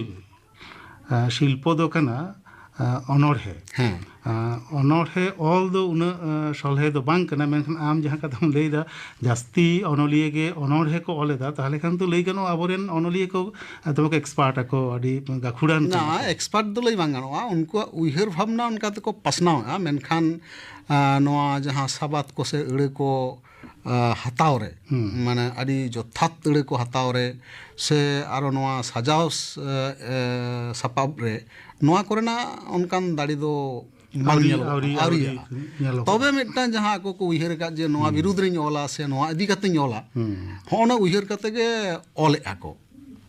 ᱟ, ᱥᱤᱞᱯᱚ ᱫᱚ ᱠᱟᱱᱟ, ᱟ, ᱚᱱᱚᱬᱦᱮ᱾ ᱦᱮᱸ᱾ ᱟ, ᱚᱱᱚᱬᱦᱮ ᱚᱞ ᱫᱚ ᱩᱱᱟᱹᱜ, ᱟ, ᱥᱚᱞᱦᱮ ᱫᱚ ᱵᱟᱝ ᱠᱟᱱᱟ, ᱢᱮᱱᱠᱷᱟᱱ ᱟᱢ ᱡᱟᱦᱟᱸ ᱠᱟᱛᱷᱟᱢ ᱞᱟᱹᱭ ᱮᱫᱟ, ᱡᱟᱹᱥᱛᱤ ᱚᱱᱚᱞᱤᱭᱟᱹ ᱜᱮ ᱚᱱᱚᱬᱦᱮ ᱠᱚ ᱚᱞ ᱮᱫᱟ, ᱛᱟᱦᱚᱞᱮ ᱠᱷᱟᱱ ᱫᱚ ᱞᱟᱹᱭ ᱜᱟᱱᱚᱜᱼᱟ ᱟᱵᱚᱨᱮᱱ ᱚᱱᱚᱞᱤᱭᱟᱹ ᱠᱚ, ᱟ, ᱫᱚᱢᱮ ᱠᱚ ᱮᱠᱥᱯᱟᱨᱴ ᱟᱠᱚ, ᱟᱹᱰᱤ ᱜᱟᱹᱠᱷᱩᱲᱟᱱ ᱠᱟᱱᱟ ᱱᱟ ᱠᱚ᱾ ᱮᱠᱥᱯᱟᱨᱴ ᱫᱚ ᱞᱟᱹᱭ ᱵᱟᱝ ᱜᱟᱱᱚᱜᱼᱟ, ᱩᱱᱠᱩᱣᱟᱜ ᱩᱭᱦᱟᱹᱨ ᱵᱷᱟᱵᱽᱱᱟ ᱚᱱᱠᱟ ᱛᱮᱠᱚ ᱯᱟᱥᱱᱟᱣᱮᱫᱼᱟ, ᱢᱮᱱᱠᱷᱟᱱ ᱟ, ᱱᱚᱣᱟ ᱡᱟᱦᱟᱸ ᱥᱟᱵᱟᱫ ᱠᱚ ᱥᱮ ᱟᱹᱲᱟᱹ ᱠᱚ ᱟ, ᱦᱟᱛᱟᱣ ᱨᱮ, ᱦᱩᱸ᱾ ᱢᱟᱱᱮ ᱟᱹᱰᱤ ᱡᱚᱛᱷᱟᱛ ᱟᱹᱲᱟᱹ ᱠᱚ ᱦᱟᱛᱟᱣ ᱨᱮ, ᱥᱮ ᱟᱨᱚ ᱱᱚᱣᱟ ᱥᱟᱡᱟᱣ ᱥ- ᱮ, ᱮ, ᱥᱟᱯᱟᱵ ᱨᱮ, ᱱᱚᱣᱟ ᱠᱚᱨᱮᱱᱟᱜ ᱚᱱᱠᱟᱱ ᱫᱟᱲᱮ ᱫᱚ ᱵᱟᱝ ᱟᱹᱣᱨᱤ, ᱧᱮᱞᱚᱜ ᱟᱹᱣᱨᱤ, ᱠᱟᱱᱟ, ᱟᱹᱣᱨᱤ ᱟᱹᱣᱨᱤᱭᱟᱜᱼᱟ᱾ ᱧᱮᱞᱚᱜᱚᱜ ᱛᱚᱵᱮ ᱠᱟᱱᱟ᱾ ᱢᱤᱫᱴᱟᱝ ᱡᱟᱦᱟᱸ ᱟᱠᱚ ᱠᱚ ᱩᱭᱦᱟᱹᱨ ᱟᱠᱟᱫ ᱡᱮ ᱱᱚᱣᱟ ᱦᱩᱸ᱾ ᱵᱤᱨᱩᱫᱽ ᱨᱤᱧ ᱚᱞᱟ ᱥᱮ ᱱᱚᱣᱟ ᱤᱫᱤ ᱠᱟᱛᱮᱧ ᱚᱞᱟ, ᱦᱩᱸ᱾ ᱦᱚᱸᱜᱼᱚ ᱱᱟ ᱩᱭᱦᱟᱹᱨ ᱠᱟᱛᱮ ᱜᱮ ᱚᱞᱮᱫᱼᱟ ᱠᱚ᱾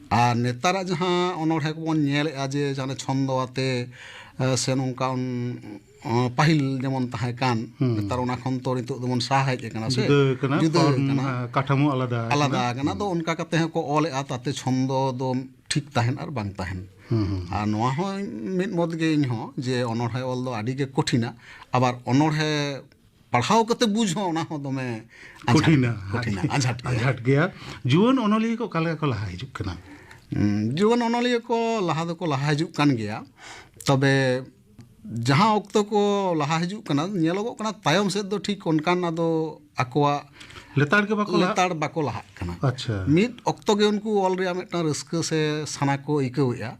ᱟᱨ ᱱᱮᱛᱟᱨᱟᱜ ᱡᱟᱦᱟᱸ ᱚᱱᱚᱬᱦᱮ ᱠᱚᱵᱚᱱ ᱧᱮᱞᱮᱫᱼᱟ ᱡᱮ ᱡᱟᱦᱟᱸ ᱪᱷᱚᱱᱫᱚ ᱟᱛᱮ, ᱮ, ᱥᱮ ᱱᱚᱝᱠᱟ ᱚᱱ-, ᱚ, ᱯᱟᱹᱦᱤᱞ ᱡᱮᱢᱚᱱ ᱛᱟᱦᱮᱸ ᱠᱟᱱ, ᱦᱩᱸ᱾ ᱱᱮᱛᱟᱨ ᱚᱱᱟ ᱠᱷᱚᱱ ᱛᱚ ᱱᱤᱛᱚᱜ ᱫᱚᱵᱚᱱ ᱥᱟᱦᱟ ᱦᱮᱡ ᱟᱠᱟᱱᱟ ᱥᱮ, ᱡᱩᱫᱟᱹ ᱟᱠᱟᱱᱟ, ᱡᱩᱫᱟᱹ ᱯᱷᱚᱨᱢ, ᱟᱠᱟᱱᱟ᱾ ᱟ, ᱠᱟᱴᱷᱟᱢᱳ ᱟᱞᱟᱫᱟ ᱟᱞᱟᱫᱟ ᱟᱠᱟᱱᱟ᱾ ᱟᱠᱟᱱᱟ᱾ ᱟᱫᱚ ᱚᱱᱠᱟ ᱠᱟᱛᱮ ᱦᱚᱸᱠᱚ ᱚᱞᱮᱫᱼᱟ, ᱛᱟᱛᱮ ᱪᱷᱚᱱᱫᱚ ᱫᱚ ᱴᱷᱤᱠ ᱛᱟᱦᱮᱱ ᱟᱨ ᱵᱟᱝ ᱛᱟᱦᱮᱱ᱾ ᱦᱩᱸ, ᱦᱩᱸ᱾ ᱟᱨ ᱱᱚᱣᱟ ᱦᱚᱸ ᱢᱤᱫ ᱢᱚᱛ ᱜᱮ ᱤᱧ ᱦᱚᱸ ᱡᱮ ᱚᱱᱚᱬᱦᱮ ᱚᱞ ᱫᱚ ᱟᱹᱰᱤ ᱜᱮ ᱠᱚᱴᱷᱤᱱᱟ, ᱟᱵᱟᱨ ᱚᱱᱚᱬᱦᱮ ᱯᱟᱲᱦᱟᱣ ᱠᱟᱛᱮ ᱵᱩᱡᱽ ᱦᱚᱸ ᱚᱱᱟ ᱦᱚᱸ ᱫᱚᱢᱮ ᱟᱸᱡᱷᱟᱴ, ᱠᱚᱴᱷᱤᱱᱟ᱾ ᱠᱚᱴᱷᱤᱱᱟ, ᱟᱸᱡᱷᱟᱴ ᱜᱮᱭᱟ᱾ ᱟᱸᱡᱷᱟᱴ ᱜᱮᱭᱟ᱾ ᱡᱩᱣᱟᱹᱱ ᱚᱱᱚᱞᱤᱭᱟᱹ ᱠᱚ ᱚᱠᱟ ᱞᱮᱠᱟ ᱠᱚ ᱞᱟᱦᱟ ᱦᱤᱡᱩᱜ ᱠᱟᱱᱟ? ᱦᱩᱸ, ᱡᱩᱣᱟᱹᱱ ᱚᱱᱚᱞᱤᱭᱟᱹ ᱠᱚ ᱞᱟᱦᱟ ᱫᱚᱠᱚ ᱞᱟᱦᱟ ᱦᱤᱡᱩᱜ ᱠᱟᱱ ᱜᱮᱭᱟ, ᱛᱚᱵᱮ ᱡᱟᱦᱟᱸ ᱚᱠᱛᱚ ᱠᱚ ᱞᱟᱦᱟ ᱦᱤᱡᱩᱜ ᱠᱟᱱᱟ, ᱧᱮᱞᱚᱜᱚᱜ ᱠᱟᱱᱟ ᱛᱟᱭᱚᱢ ᱥᱮᱫ ᱫᱚ ᱴᱷᱤᱠ ᱚᱱᱠᱟᱱ ᱟᱫᱚ ᱟᱠᱚᱣᱟᱜ ᱞᱮᱛᱟᱲ ᱜᱮ ᱵᱟᱠᱚ ᱞᱟᱦᱟᱜ? ᱞᱮᱛᱟᱲ ᱵᱟᱠᱚ ᱞᱟᱦᱟᱜ ᱠᱟᱱᱟ᱾ ᱟᱪᱪᱷᱟ᱾ ᱢᱤᱫ ᱚᱠᱛᱚ ᱜᱮ ᱩᱱᱠᱩ ᱚᱞ ᱨᱮᱭᱟᱜ ᱢᱤᱫᱴᱟᱝ ᱨᱟᱹᱥᱠᱟᱹ ᱥᱮ ᱥᱟᱱᱟ ᱠᱚ ᱟᱹᱭᱠᱟᱹᱣᱮᱫᱼᱟ,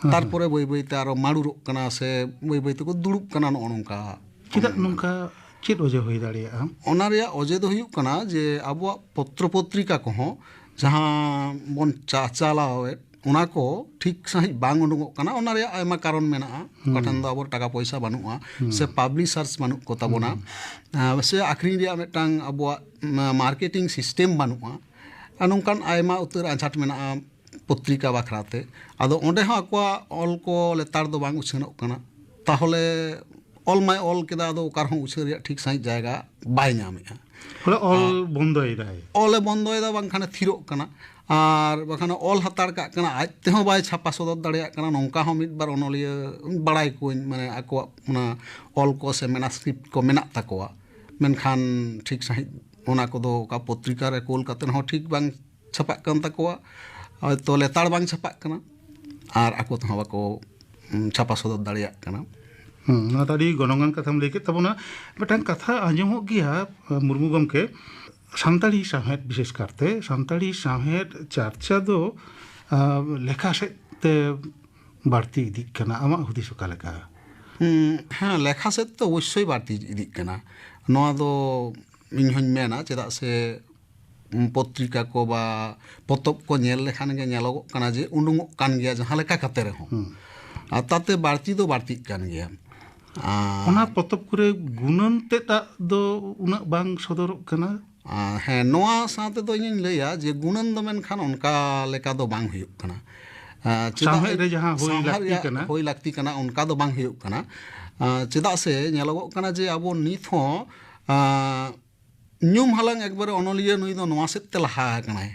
ᱦᱮᱸ, ᱛᱟᱨᱯᱚᱨᱮ ᱦᱮᱸ᱾ ᱵᱟᱹᱭ ᱵᱟᱹᱭ ᱛᱮ ᱟᱨᱚ ᱢᱟᱹᱨᱩᱨᱚᱜ ᱠᱟᱱᱟ ᱥᱮ ᱵᱟᱹᱭ ᱵᱟᱹᱭ ᱛᱮᱠᱚ ᱫᱩᱲᱩᱵ ᱠᱟᱱᱟ, ᱱᱚᱜᱼᱚ ᱱᱚᱝᱠᱟ᱾ ᱪᱮᱫᱟᱜ ᱱᱚᱝᱠᱟ? ᱪᱮᱫ ᱚᱡᱮ ᱦᱩᱭ ᱫᱟᱲᱮᱭᱟᱜᱼᱟ? ᱚᱱᱟ ᱨᱮᱭᱟᱜ ᱚᱡᱮ ᱫᱚ ᱦᱩᱭᱩᱜ ᱠᱟᱱᱟ ᱡᱮ ᱟᱵᱚᱣᱟᱜ ᱯᱚᱛᱨᱚ ᱯᱚᱛᱨᱤᱠᱟ ᱠᱚᱦᱚᱸ ᱡᱟᱦᱟᱸ ᱵᱚᱱ ᱪᱟᱪᱟᱞᱟᱣᱮᱫ, ᱚᱱᱟ ᱠᱚ ᱴᱷᱤᱠ ᱥᱟᱺᱦᱤᱡ ᱵᱟᱝ ᱩᱰᱩᱠᱚᱜ ᱠᱟᱱᱟ᱾ ᱚᱱᱟ ᱨᱮᱭᱟᱜ ᱟᱭᱢᱟ ᱠᱟᱨᱚᱱ ᱢᱮᱱᱟᱜᱼᱟ᱾ ᱦᱩᱸ᱾ ᱚᱠᱟ ᱴᱷᱮᱱ ᱫᱚ ᱟᱵᱚ ᱴᱟᱠᱟ ᱯᱚᱭᱥᱟ ᱵᱟᱹᱱᱩᱜᱼᱟ, ᱦᱩᱸ᱾ ᱥᱮ ᱯᱟᱵᱽᱞᱤᱥᱟᱨᱥ ᱵᱟᱹᱱᱩᱜ ᱠᱚ ᱛᱟᱵᱚᱱᱟ, ᱦᱩᱸ᱾ ᱟᱸ, ᱥᱮ ᱟᱠᱷᱨᱤᱧ ᱨᱮᱭᱟᱜ ᱢᱤᱫᱴᱟᱝ ᱟᱵᱚᱣᱟᱜ, ᱢᱟ-, ᱢᱟᱨᱠᱮᱴᱤᱝ ᱥᱤᱥᱴᱮᱢ ᱵᱟᱹᱱᱩᱜᱼᱟ᱾ ᱟᱨ ᱱᱚᱝᱠᱟᱱ ᱟᱭᱢᱟ ᱩᱛᱟᱹᱨ ᱟᱸᱡᱷᱟᱴ ᱢᱮᱱᱟᱜᱼᱟ ᱯᱚᱛᱨᱤᱠᱟ ᱵᱟᱠᱷᱨᱟ ᱛᱮ᱾ ᱟᱫᱚ ᱚᱸᱰᱮ ᱦᱚᱸ ᱟᱠᱚᱣᱟᱜ ᱚᱞ ᱠᱚ ᱞᱮᱛᱟᱲ ᱫᱚ ᱵᱟᱝ ᱩᱪᱷᱟᱹᱱᱚᱜ ᱠᱟᱱᱟ᱾ ᱛᱟᱦᱚᱞᱮ ᱚᱞ ᱢᱟᱭ ᱚᱞ ᱠᱮᱫᱟ, ᱟᱫᱚ ᱚᱠᱟ ᱨᱮᱦᱚᱸ ᱩᱪᱷᱟᱹᱱ ᱨᱮᱭᱟᱜ ᱴᱷᱤᱠ ᱥᱟᱺᱦᱤᱡ ᱡᱟᱭᱜᱟ ᱵᱟᱭ ᱧᱟᱢᱮᱫᱼᱟ᱾ ᱵᱚᱞᱮ ᱚᱞ ᱟᱨ ᱵᱚᱱᱫᱚᱭᱮᱫᱟᱭ᱾ ᱚᱞᱮ ᱵᱚᱱᱫᱚᱭᱮᱫᱟ, ᱵᱟᱝᱠᱷᱟᱱᱮ ᱛᱷᱤᱨᱚᱜ ᱠᱟᱱᱟ, ᱟᱨ ᱵᱟᱠᱷᱟᱱ ᱚᱞ ᱦᱟᱛᱟᱲ ᱠᱟᱜ ᱠᱟᱱᱟ, ᱟᱡ ᱛᱮᱦᱚᱸ ᱵᱟᱭ ᱪᱷᱟᱯᱟ ᱥᱚᱫᱚᱨ ᱫᱟᱲᱮᱭᱟᱜ ᱠᱟᱱᱟ᱾ ᱱᱚᱝᱠᱟ ᱦᱚᱸ ᱢᱤᱫ ᱵᱟᱨ ᱚᱱᱚᱞᱤᱭᱟᱹ ᱵᱟᱲᱟᱭ ᱠᱚᱣᱟᱧ, ᱢᱟᱱᱮ ᱟᱠᱚᱣᱟᱜ ᱚᱱᱟ ᱚᱞ ᱠᱚ ᱥᱮ ᱢᱮᱱᱟᱥᱠᱨᱤᱯᱴ ᱠᱚ ᱢᱮᱱᱟᱜ ᱛᱟᱠᱚᱣᱟ, ᱢᱮᱱᱠᱷᱟᱱ ᱴᱷᱤᱠ ᱥᱟᱺᱦᱤᱡ ᱚᱱᱟ ᱠᱚᱫᱚ ᱚᱠᱟ ᱯᱚᱛᱨᱤᱠᱟ ᱨᱮ ᱠᱳᱞ ᱠᱟᱛᱮ ᱦᱚᱸ ᱴᱷᱤᱠ ᱵᱟᱝ ᱪᱷᱟᱯᱟᱜ ᱠᱟᱱ ᱛᱟᱠᱚᱣᱟ, ᱦᱚᱭᱛᱳ ᱞᱮᱛᱟᱲ ᱵᱟᱝ ᱪᱷᱟᱯᱟᱜ ᱠᱟᱱᱟ, ᱟᱨ ᱟᱠᱚ ᱛᱮᱦᱚᱸ ᱵᱟᱠᱚ, ᱩᱸ, ᱪᱷᱟᱯᱟ ᱥᱚᱫᱚᱨ ᱫᱟᱲᱮᱭᱟᱜ ᱠᱟᱱᱟ᱾ ᱦᱩᱸ, ᱱᱚᱣᱟ ᱫᱚ ᱟᱹᱰᱤ ᱜᱚᱱᱚᱝᱟᱱ ᱠᱟᱛᱷᱟᱢ ᱞᱟᱹᱭ ᱠᱮᱫ ᱛᱟᱵᱚᱱᱟ᱾ ᱢᱤᱫᱴᱟᱝ ᱠᱟᱛᱷᱟ ᱟᱸᱡᱚᱢᱚᱜ ᱜᱮᱭᱟ, ᱢᱩᱨᱢᱩ ᱜᱚᱢᱠᱮ, ᱥᱟᱱᱛᱟᱲᱤ ᱥᱟᱶᱦᱮᱫ, ᱵᱤᱥᱮᱥ ᱠᱟᱨᱛᱮ ᱥᱟᱱᱛᱟᱲᱤ ᱥᱟᱶᱦᱮᱫ ᱪᱟᱨᱪᱟ ᱫᱚ, ᱟ, ᱞᱮᱠᱷᱟ ᱥᱮᱫ ᱛᱮ ᱵᱟᱹᱲᱛᱤ ᱤᱫᱤᱜ ᱠᱟᱱᱟ᱾ ᱟᱢᱟᱜ ᱦᱩᱫᱤᱥ ᱚᱠᱟ ᱞᱮᱠᱟ? ᱦᱩᱸ, ᱦᱮᱸ, ᱞᱮᱠᱷᱟ ᱥᱮᱫ ᱛᱮ ᱚᱵᱚᱥᱥᱳᱭ ᱵᱟᱹᱲᱛᱤ ᱤᱫᱤᱜ ᱠᱟᱱᱟ᱾ ᱱᱚᱣᱟ ᱫᱚ ᱤᱧ ᱦᱚᱧ ᱢᱮᱱᱟ, ᱪᱮᱫᱟᱜ ᱥᱮ ᱯᱚᱛᱨᱤᱠᱟ ᱠᱚ ᱵᱟ ᱯᱚᱛᱚᱵ ᱠᱚ ᱧᱮᱞ ᱞᱮᱠᱷᱟᱱ ᱜᱮ ᱧᱮᱞᱚᱜᱚᱜ ᱠᱟᱱᱟ ᱡᱮ ᱩᱰᱩᱝᱚᱜ ᱠᱟᱱ ᱜᱮᱭᱟ ᱡᱟᱦᱟᱸ ᱞᱮᱠᱟ ᱠᱟᱛᱮ ᱨᱮᱦᱚᱸ᱾ ᱦᱩᱸ᱾ ᱟᱨ ᱛᱟᱛᱮ ᱵᱟᱹᱲᱛᱤ ᱫᱚ ᱵᱟᱹᱲᱛᱤᱜ ᱠᱟᱱ ᱜᱮᱭᱟ᱾ ᱟᱨ ᱚᱱᱟ ᱯᱚᱛᱚᱵ ᱠᱚᱨᱮ ᱜᱩᱱᱟᱹᱱ ᱛᱮᱫᱟᱜ ᱫᱚ ᱩᱱᱟᱹᱜ ᱵᱟᱝ ᱥᱚᱫᱚᱨᱚᱜ ᱠᱟᱱᱟ᱾ ᱟᱨ ᱦᱮᱸ, ᱱᱚᱣᱟ ᱥᱟᱶ ᱛᱮᱫᱚ ᱤᱧᱤᱧ ᱞᱟᱹᱭᱟ ᱡᱮ ᱜᱩᱱᱟᱹᱱ ᱫᱚ ᱢᱮᱱᱠᱷᱟᱱ ᱚᱱᱠᱟ ᱞᱮᱠᱟ ᱫᱚ ᱵᱟᱝ ᱦᱩᱭᱩᱜ ᱠᱟᱱᱟ᱾ ᱟᱨ ᱪᱮᱫᱟᱜ ᱥᱟᱶᱦᱮᱫ ᱨᱮ ᱡᱟᱦᱟᱸ ᱦᱩᱭ ᱥᱟᱶᱦᱮᱫ ᱞᱟᱹᱠᱛᱤ ᱨᱮᱭᱟᱜ ᱠᱟᱱᱟ᱾ ᱦᱩᱭ ᱞᱟᱹᱠᱛᱤ ᱠᱟᱱᱟ, ᱚᱱᱠᱟ ᱫᱚ ᱵᱟᱝ ᱦᱩᱭᱩᱜ ᱠᱟᱱᱟ᱾ ᱟᱨ ᱪᱮᱫᱟᱜ ᱥᱮ ᱧᱮᱞᱚᱜᱚᱜ ᱠᱟᱱᱟ ᱡᱮ ᱟᱵᱚ ᱱᱤᱛ ᱦᱚᱸ, ᱟᱨ ᱧᱩᱢ ᱦᱟᱞᱟᱝ ᱮᱠᱵᱟᱨᱮ ᱚᱱᱚᱞᱤᱭᱟᱹ ᱱᱩᱭ ᱫᱚ ᱱᱚᱣᱟ ᱥᱮᱫ ᱛᱮ ᱞᱟᱦᱟ ᱟᱠᱟᱱᱟᱭ᱾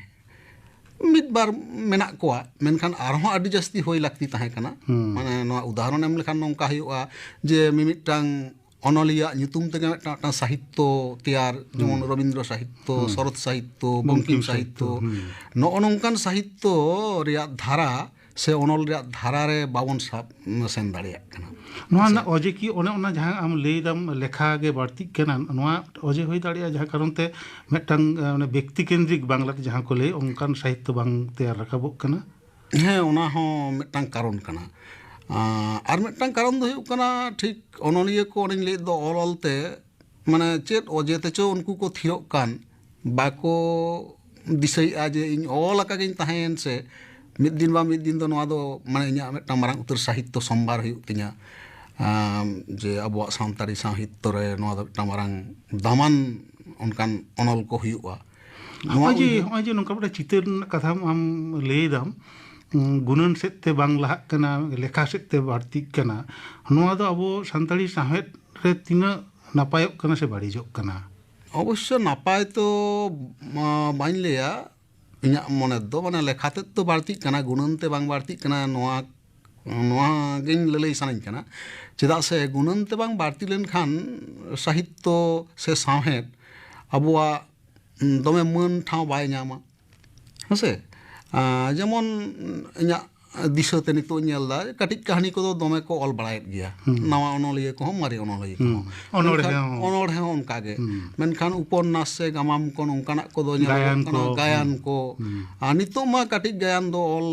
ᱢᱤᱫ ᱵᱟᱨ ᱢᱮᱱᱟᱜ ᱠᱚᱣᱟ, ᱢᱮᱱᱠᱷᱟᱱ ᱟᱨᱦᱚᱸ ᱟᱹᱰᱤ ᱡᱟᱹᱥᱛᱤ ᱦᱩᱭ ᱞᱟᱹᱠᱛᱤ ᱛᱟᱦᱮᱸ ᱠᱟᱱᱟ᱾ ᱦᱩᱸ᱾ ᱢᱟᱱᱮ ᱱᱚᱣᱟ ᱩᱫᱟᱦᱚᱨᱚᱱ ᱮᱢ ᱞᱮᱠᱷᱟᱱ ᱱᱚᱝᱠᱟ ᱦᱩᱭᱩᱜᱼᱟ ᱡᱮ ᱢᱤᱢᱤᱫᱴᱟᱝ ᱚᱱᱚᱞᱤᱭᱟᱹ ᱧᱩᱛᱩᱢ ᱛᱮᱜᱮ ᱢᱤᱫᱴᱟᱝ, ᱢᱤᱫᱴᱟᱝ ᱥᱟᱦᱤᱛᱛᱚ ᱛᱮᱭᱟᱨ, ᱡᱮᱢᱚᱱ ᱦᱩᱸ᱾ ᱨᱚᱵᱤᱱᱫᱨᱚ ᱥᱟᱦᱤᱛᱛᱚ, ᱦᱩᱸ᱾ ᱥᱚᱨᱚᱛ ᱥᱟᱦᱤᱛᱛᱚ, ᱵᱚᱝᱠᱤᱢ ᱵᱚᱝᱠᱤᱢ ᱥᱟᱦᱤᱛᱛᱚ, ᱥᱟᱦᱤᱛᱛᱚ, ᱦᱩᱸ᱾ ᱱᱚᱜᱼᱚ ᱱᱚᱝᱠᱟᱱ ᱥᱟᱦᱤᱛᱛᱚ ᱨᱮᱭᱟᱜ ᱫᱷᱟᱨᱟ ᱥᱮ ᱚᱱᱚᱞ ᱨᱮᱭᱟᱜ ᱫᱷᱟᱨᱟ ᱨᱮ ᱵᱟᱵᱚᱱ ᱥᱟᱵ ᱥᱮᱱ ᱫᱟᱲᱮᱭᱟᱜ ᱠᱟᱱᱟ᱾ ᱱᱚᱣᱟ ᱦᱮᱸᱥᱮ? ᱨᱮᱱᱟᱜ ᱚᱡᱮ ᱠᱤ ᱚᱱᱮ ᱚᱱᱟ ᱡᱟᱦᱟᱸ ᱟᱢ ᱞᱟᱹᱭ ᱫᱟᱢ ᱞᱮᱠᱷᱟ ᱜᱮ ᱵᱟᱹᱲᱛᱤᱜ ᱠᱟᱱᱟ, ᱱᱚᱣᱟ ᱚᱡᱮ ᱦᱩᱭ ᱫᱟᱲᱮᱭᱟᱜᱼᱟ ᱡᱟᱦᱟᱸ ᱠᱟᱨᱚᱱ ᱛᱮ ᱢᱤᱫᱴᱟᱝ, ᱮ, ᱚᱱᱮ ᱵᱮᱠᱛᱤ ᱠᱮᱱᱫᱨᱤᱠ ᱵᱟᱝᱞᱟᱛᱮ ᱡᱟᱦᱟᱸ ᱠᱚ ᱞᱟᱹᱭ, ᱚᱱᱠᱟᱱ ᱥᱟᱦᱤᱛᱛᱚ ᱵᱟᱝ ᱛᱮᱭᱟᱨ ᱨᱟᱠᱟᱵᱚᱜ ᱠᱟᱱᱟ? ᱦᱮᱸ, ᱚᱱᱟ ᱦᱚᱸ ᱢᱤᱫᱴᱟᱝ ᱠᱟᱨᱚᱱ ᱠᱟᱱᱟ᱾ ᱟᱸ, ᱟᱨ ᱢᱤᱫᱴᱟᱝ ᱠᱟᱨᱚᱱ ᱫᱚ ᱦᱩᱭᱩᱜ ᱠᱟᱱᱟ, ᱴᱷᱤᱠ ᱚᱱᱚᱞᱤᱭᱟᱹ ᱠᱚ ᱚᱱᱮᱧ ᱞᱟᱹᱭᱮᱫ ᱫᱚ ᱚᱞ ᱚᱞᱛᱮ, ᱢᱟᱱᱮ ᱪᱮᱫ ᱚᱡᱮ ᱛᱮᱪᱚ ᱩᱱᱠᱩ ᱠᱚ ᱛᱷᱤᱨᱚᱜ ᱠᱟᱱ, ᱵᱟᱠᱚ ᱫᱤᱥᱟᱹᱭᱮᱫᱼᱟ ᱡᱮ ᱤᱧ ᱚᱞ ᱟᱠᱟ ᱜᱤᱧ ᱛᱟᱦᱮᱸᱭᱮᱱ ᱥᱮ ᱢᱤᱫ ᱫᱤᱱ ᱵᱟ ᱢᱤᱫ ᱫᱤᱱ ᱫᱚ ᱱᱚᱣᱟ ᱫᱚ ᱢᱟᱱᱮ ᱤᱧᱟᱹᱜ ᱢᱤᱫᱴᱟᱝ ᱢᱟᱨᱟᱝ ᱩᱛᱟᱹᱨ ᱥᱟᱦᱤᱛᱛᱚ ᱥᱚᱢᱵᱷᱟᱨ ᱦᱩᱭᱩᱜ ᱛᱤᱧᱟ᱾ ᱟᱢ, ᱡᱮ ᱟᱵᱚᱣᱟᱜ ᱥᱟᱱᱛᱟᱲᱤ ᱥᱟᱶᱦᱤᱛᱛᱚ ᱨᱮ ᱱᱚᱣᱟ ᱫᱚ ᱢᱤᱫᱴᱟᱝ ᱢᱟᱨᱟᱝ ᱫᱟᱢᱟᱱ ᱚᱱᱠᱟᱱ ᱚᱱᱚᱞ ᱠᱚ ᱦᱩᱭᱩᱜᱼᱟ᱾ ᱱᱚᱣᱟ ᱱᱚᱜᱼᱚᱭ ᱡᱮ, ᱩᱭᱦᱟᱹᱨ ᱱᱚᱜᱼᱚᱭ ᱡᱮ ᱱᱚᱝᱠᱟ ᱢᱤᱫᱴᱟᱝ ᱪᱤᱛᱟᱹᱨ ᱨᱮᱱᱟᱜ ᱠᱟᱛᱷᱟᱢ ᱟᱢ ᱞᱟᱹᱭ ᱫᱟᱢ, ᱩᱸ, ᱜᱩᱱᱟᱹᱱ ᱥᱮᱫ ᱛᱮ ᱵᱟᱝ ᱞᱟᱦᱟᱜ ᱠᱟᱱᱟ, ᱞᱮᱠᱷᱟ ᱥᱮᱫ ᱛᱮ ᱵᱟᱹᱲᱛᱤᱜ ᱠᱟᱱᱟ, ᱱᱚᱣᱟ ᱫᱚ ᱟᱵᱚ ᱥᱟᱱᱛᱟᱲᱤ ᱥᱟᱶᱦᱮᱫ ᱨᱮ ᱛᱤᱱᱟᱹᱜ ᱱᱟᱯᱟᱭᱚᱜ ᱠᱟᱱᱟ ᱥᱮ ᱵᱟᱹᱲᱤᱡᱚᱜ ᱠᱟᱱᱟ? ᱚᱵᱚᱥᱥᱚ ᱱᱟᱯᱟᱭ ᱛᱚ, ᱢᱟ, ᱵᱟᱹᱧ ᱞᱟᱹᱭᱟ, ᱤᱧᱟᱹᱜ ᱢᱚᱱᱮ ᱫᱚ ᱢᱟᱱᱮ ᱞᱮᱠᱷᱟ ᱛᱮᱫ ᱫᱚ ᱵᱟᱹᱲᱛᱤᱜ ᱠᱟᱱᱟ, ᱜᱩᱱᱟᱹᱱ ᱛᱮ ᱵᱟᱝ ᱵᱟᱹᱲᱛᱤᱜ ᱠᱟᱱᱟ, ᱱᱚᱣᱟ, ᱱᱚᱣᱟ ᱜᱤᱧ ᱞᱟᱹᱞᱟᱹᱭ ᱥᱟᱱᱟᱧ ᱠᱟᱱᱟ᱾ ᱪᱮᱫᱟᱜ ᱥᱮ ᱜᱩᱱᱟᱹᱱ ᱛᱮ ᱵᱟᱝ ᱵᱟᱹᱲᱛᱤ ᱞᱮᱱᱠᱷᱟᱱ ᱥᱟᱦᱤᱛᱛᱚ ᱥᱮ ᱥᱟᱶᱦᱮᱫ ᱟᱵᱚᱣᱟᱜ, ᱩᱸ, ᱫᱚᱢᱮ ᱢᱟᱹᱱ ᱴᱷᱟᱶ ᱵᱟᱭ ᱧᱟᱢᱟ᱾ ᱦᱮᱸᱥᱮ? ᱟᱸ, ᱡᱮᱢᱚᱱ ᱤᱧᱟᱹᱜ ᱫᱤᱥᱟᱹᱛᱮ ᱱᱤᱛᱚᱜ ᱤᱧ ᱧᱮᱞ ᱮᱫᱟ, ᱠᱟᱹᱴᱤᱡ ᱠᱟᱹᱦᱱᱤ ᱠᱚᱫᱚ ᱫᱚᱢᱮ ᱠᱚ ᱚᱞ ᱵᱟᱲᱟᱭᱮᱫ ᱜᱮᱭᱟ᱾ ᱦᱩᱸ᱾ ᱱᱟᱣᱟ ᱚᱱᱚᱞᱤᱭᱟᱹ ᱠᱚᱦᱚᱸ, ᱢᱟᱨᱮ ᱚᱱᱚᱞᱤᱭᱟᱹ ᱠᱚᱦᱚᱸ᱾ ᱦᱩᱸ᱾ ᱚᱱᱚᱬᱦᱮ ᱢᱮᱱᱠᱷᱟᱱ ᱦᱚᱸ᱾ ᱚᱱᱚᱬᱦᱮ ᱦᱚᱸ ᱚᱱᱠᱟ ᱜᱮ᱾ ᱦᱩᱸ᱾ ᱢᱮᱱᱠᱷᱟᱱ ᱩᱯᱚᱱᱱᱟᱥ ᱥᱮ ᱜᱟᱢᱟᱢ ᱠᱚ ᱱᱚᱝᱠᱟᱱᱟᱜ ᱠᱚᱫᱚ ᱧᱮᱞᱚᱜᱚᱜ ᱜᱟᱭᱟᱱ ᱠᱟᱱᱟ, ᱠᱚ᱾ ᱜᱟᱭᱟᱱ ᱦᱩᱸ᱾ ᱠᱚ᱾ ᱦᱩᱸ᱾ ᱟᱨ ᱱᱤᱛᱚᱜ ᱢᱟ ᱠᱟᱹᱴᱤᱡ ᱜᱟᱭᱟᱱ ᱫᱚ ᱚᱞ,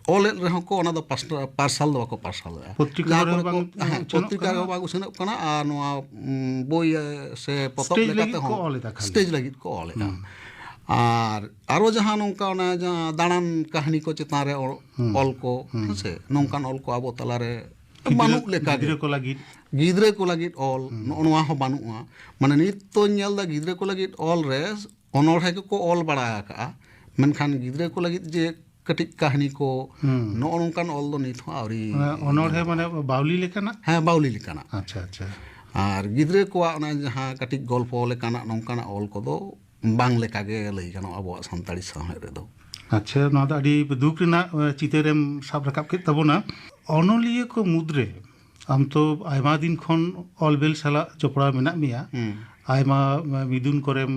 ᱚᱞᱮᱫ ᱨᱮᱦᱚᱸ ᱠᱚ, ᱚᱱᱟ ᱫᱚ ᱯᱟᱥᱱᱟ-, ᱯᱟᱨᱥᱟᱞ ᱫᱚ ᱵᱟᱠᱚ ᱯᱟᱨᱥᱟᱞᱮᱫᱼᱟ᱾ ᱯᱚᱛᱨᱤᱠᱟ ᱡᱟᱦᱟᱸ ᱠᱚᱨᱮ ᱠᱚᱨᱮ ᱵᱟᱝ ᱠᱚ, ᱦᱮᱸ, ᱩᱪᱷᱟᱹᱱᱚᱜ ᱯᱚᱛᱨᱤᱠᱟ ᱠᱟᱱᱟ᱾ ᱨᱮᱦᱚᱸ ᱵᱟᱝ ᱩᱪᱷᱟᱹᱱᱚᱜ ᱠᱟᱱᱟ, ᱟᱨ ᱱᱚᱣᱟ, ᱩᱸ, ᱵᱳᱭ, ᱮ, ᱥᱮ ᱯᱚᱛᱚᱵ ᱥᱴᱮᱡᱽ ᱞᱮᱠᱟᱛᱮ ᱞᱟᱹᱜᱤᱫ ᱠᱚ ᱦᱚᱸ ᱚᱞ ᱮᱫᱟ ᱠᱷᱟᱹᱞᱤ᱾ ᱥᱴᱮᱡᱽ ᱞᱟᱹᱜᱤᱫ ᱠᱚ ᱚᱞᱮᱫᱼᱟ᱾ ᱦᱩᱸ᱾ ᱟᱨ ᱟᱨᱚ ᱡᱟᱦᱟᱸ ᱱᱚᱝᱠᱟ ᱚᱱᱟ ᱡᱟᱦᱟᱸ ᱫᱟᱬᱟᱱ ᱠᱟᱹᱦᱱᱤ ᱠᱚ ᱪᱮᱛᱟᱱ ᱨᱮ ᱚᱞ, ᱦᱩᱸ᱾ ᱚᱞ ᱠᱚ, ᱦᱩᱸ᱾ ᱦᱮᱸᱥᱮ? ᱱᱚᱝᱠᱟᱱ ᱚᱞ ᱠᱚ ᱟᱵᱚ ᱛᱟᱞᱟᱨᱮ ᱵᱟᱹᱱᱩᱜ ᱞᱮᱠᱟ ᱜᱮ᱾ ᱜᱤᱫᱽᱨᱟᱹ ᱠᱚ ᱞᱟᱹᱜᱤᱫ ᱜᱤᱫᱽᱨᱟᱹ ᱠᱚ ᱞᱟᱹᱜᱤᱫ ᱚᱞ ᱱᱚᱜᱼᱚ ᱱᱚᱣᱟ ᱦᱚᱸ ᱵᱟᱹᱱᱩᱜᱼᱟ᱾ ᱢᱟᱱᱮ ᱱᱤᱛ ᱛᱚᱧ ᱧᱮᱞ ᱮᱫᱟ ᱜᱤᱫᱽᱨᱟᱹ ᱠᱚ ᱞᱟᱹᱜᱤᱫ ᱚᱞ ᱨᱮ ᱚᱱᱚᱬᱦᱮ ᱜᱮᱠᱚ ᱚᱞ ᱵᱟᱲᱟ ᱟᱠᱟᱜᱼᱟ, ᱢᱮᱱᱠᱷᱟᱱ ᱜᱤᱫᱽᱨᱟᱹ ᱠᱚ ᱞᱟᱹᱜᱤᱫ ᱡᱮ ᱠᱟᱹᱴᱤᱡ ᱠᱟᱹᱦᱱᱤ ᱠᱚ ᱦᱩᱸ᱾ ᱱᱚᱜᱼᱚ ᱱᱚᱝᱠᱟᱱ ᱚᱞ ᱫᱚ ᱱᱤᱛ ᱦᱚᱸ ᱟᱹᱣᱨᱤ ᱚᱱᱟ ᱚᱱᱚᱬᱦᱮ ᱧᱮᱞᱚᱜᱼᱟ᱾ ᱢᱟᱱᱮ ᱵᱟᱣᱞᱤ ᱞᱮᱠᱟᱱᱟᱜ? ᱦᱮᱸ, ᱵᱟᱣᱞᱤ ᱞᱮᱠᱟᱱᱟᱜ᱾ ᱟᱪᱪᱷᱟ, ᱟᱪᱪᱷᱟ᱾ ᱟᱨ ᱜᱤᱫᱽᱨᱟᱹ ᱠᱚᱣᱟᱜ ᱚᱱᱟ ᱡᱟᱦᱟᱸ ᱠᱟᱹᱴᱤᱡ ᱜᱚᱞᱯᱚ ᱞᱮᱠᱟᱱᱟᱜ ᱱᱚᱝᱠᱟᱱᱟᱜ ᱚᱞ ᱠᱚᱫᱚ ᱵᱟᱝ ᱞᱮᱠᱟᱜᱮ ᱞᱟᱹᱭ ᱜᱟᱱᱚᱜᱼᱟ ᱟᱵᱚᱣᱟᱜ ᱥᱟᱱᱛᱟᱲᱤ ᱥᱟᱶᱦᱮᱫ ᱨᱮᱫᱚ᱾ ᱟᱪᱪᱷᱟ, ᱱᱚᱣᱟ ᱫᱚ ᱟᱹᱰᱤ ᱫᱩᱠ ᱨᱮᱱᱟᱜ, ᱮ, ᱪᱤᱛᱟᱹᱨᱮᱢ ᱥᱟᱵ ᱨᱟᱠᱟᱵ ᱠᱮᱫ ᱛᱟᱵᱚᱱᱟ᱾ ᱚᱱᱚᱞᱤᱭᱟᱹ ᱠᱚ ᱢᱩᱫᱽᱨᱮ ᱟᱢ ᱛᱚ ᱟᱭᱢᱟ ᱫᱤᱱ ᱠᱷᱚᱱ ᱚᱞ ᱵᱮᱞ ᱥᱟᱞᱟᱜ ᱡᱚᱯᱲᱟᱣ ᱢᱮᱱᱟᱜ ᱢᱮᱭᱟ᱾ ᱦᱩᱸ᱾ ᱟᱭᱢᱟ, ᱮ, ᱢᱤᱫᱩᱱ ᱠᱚᱨᱮᱢ,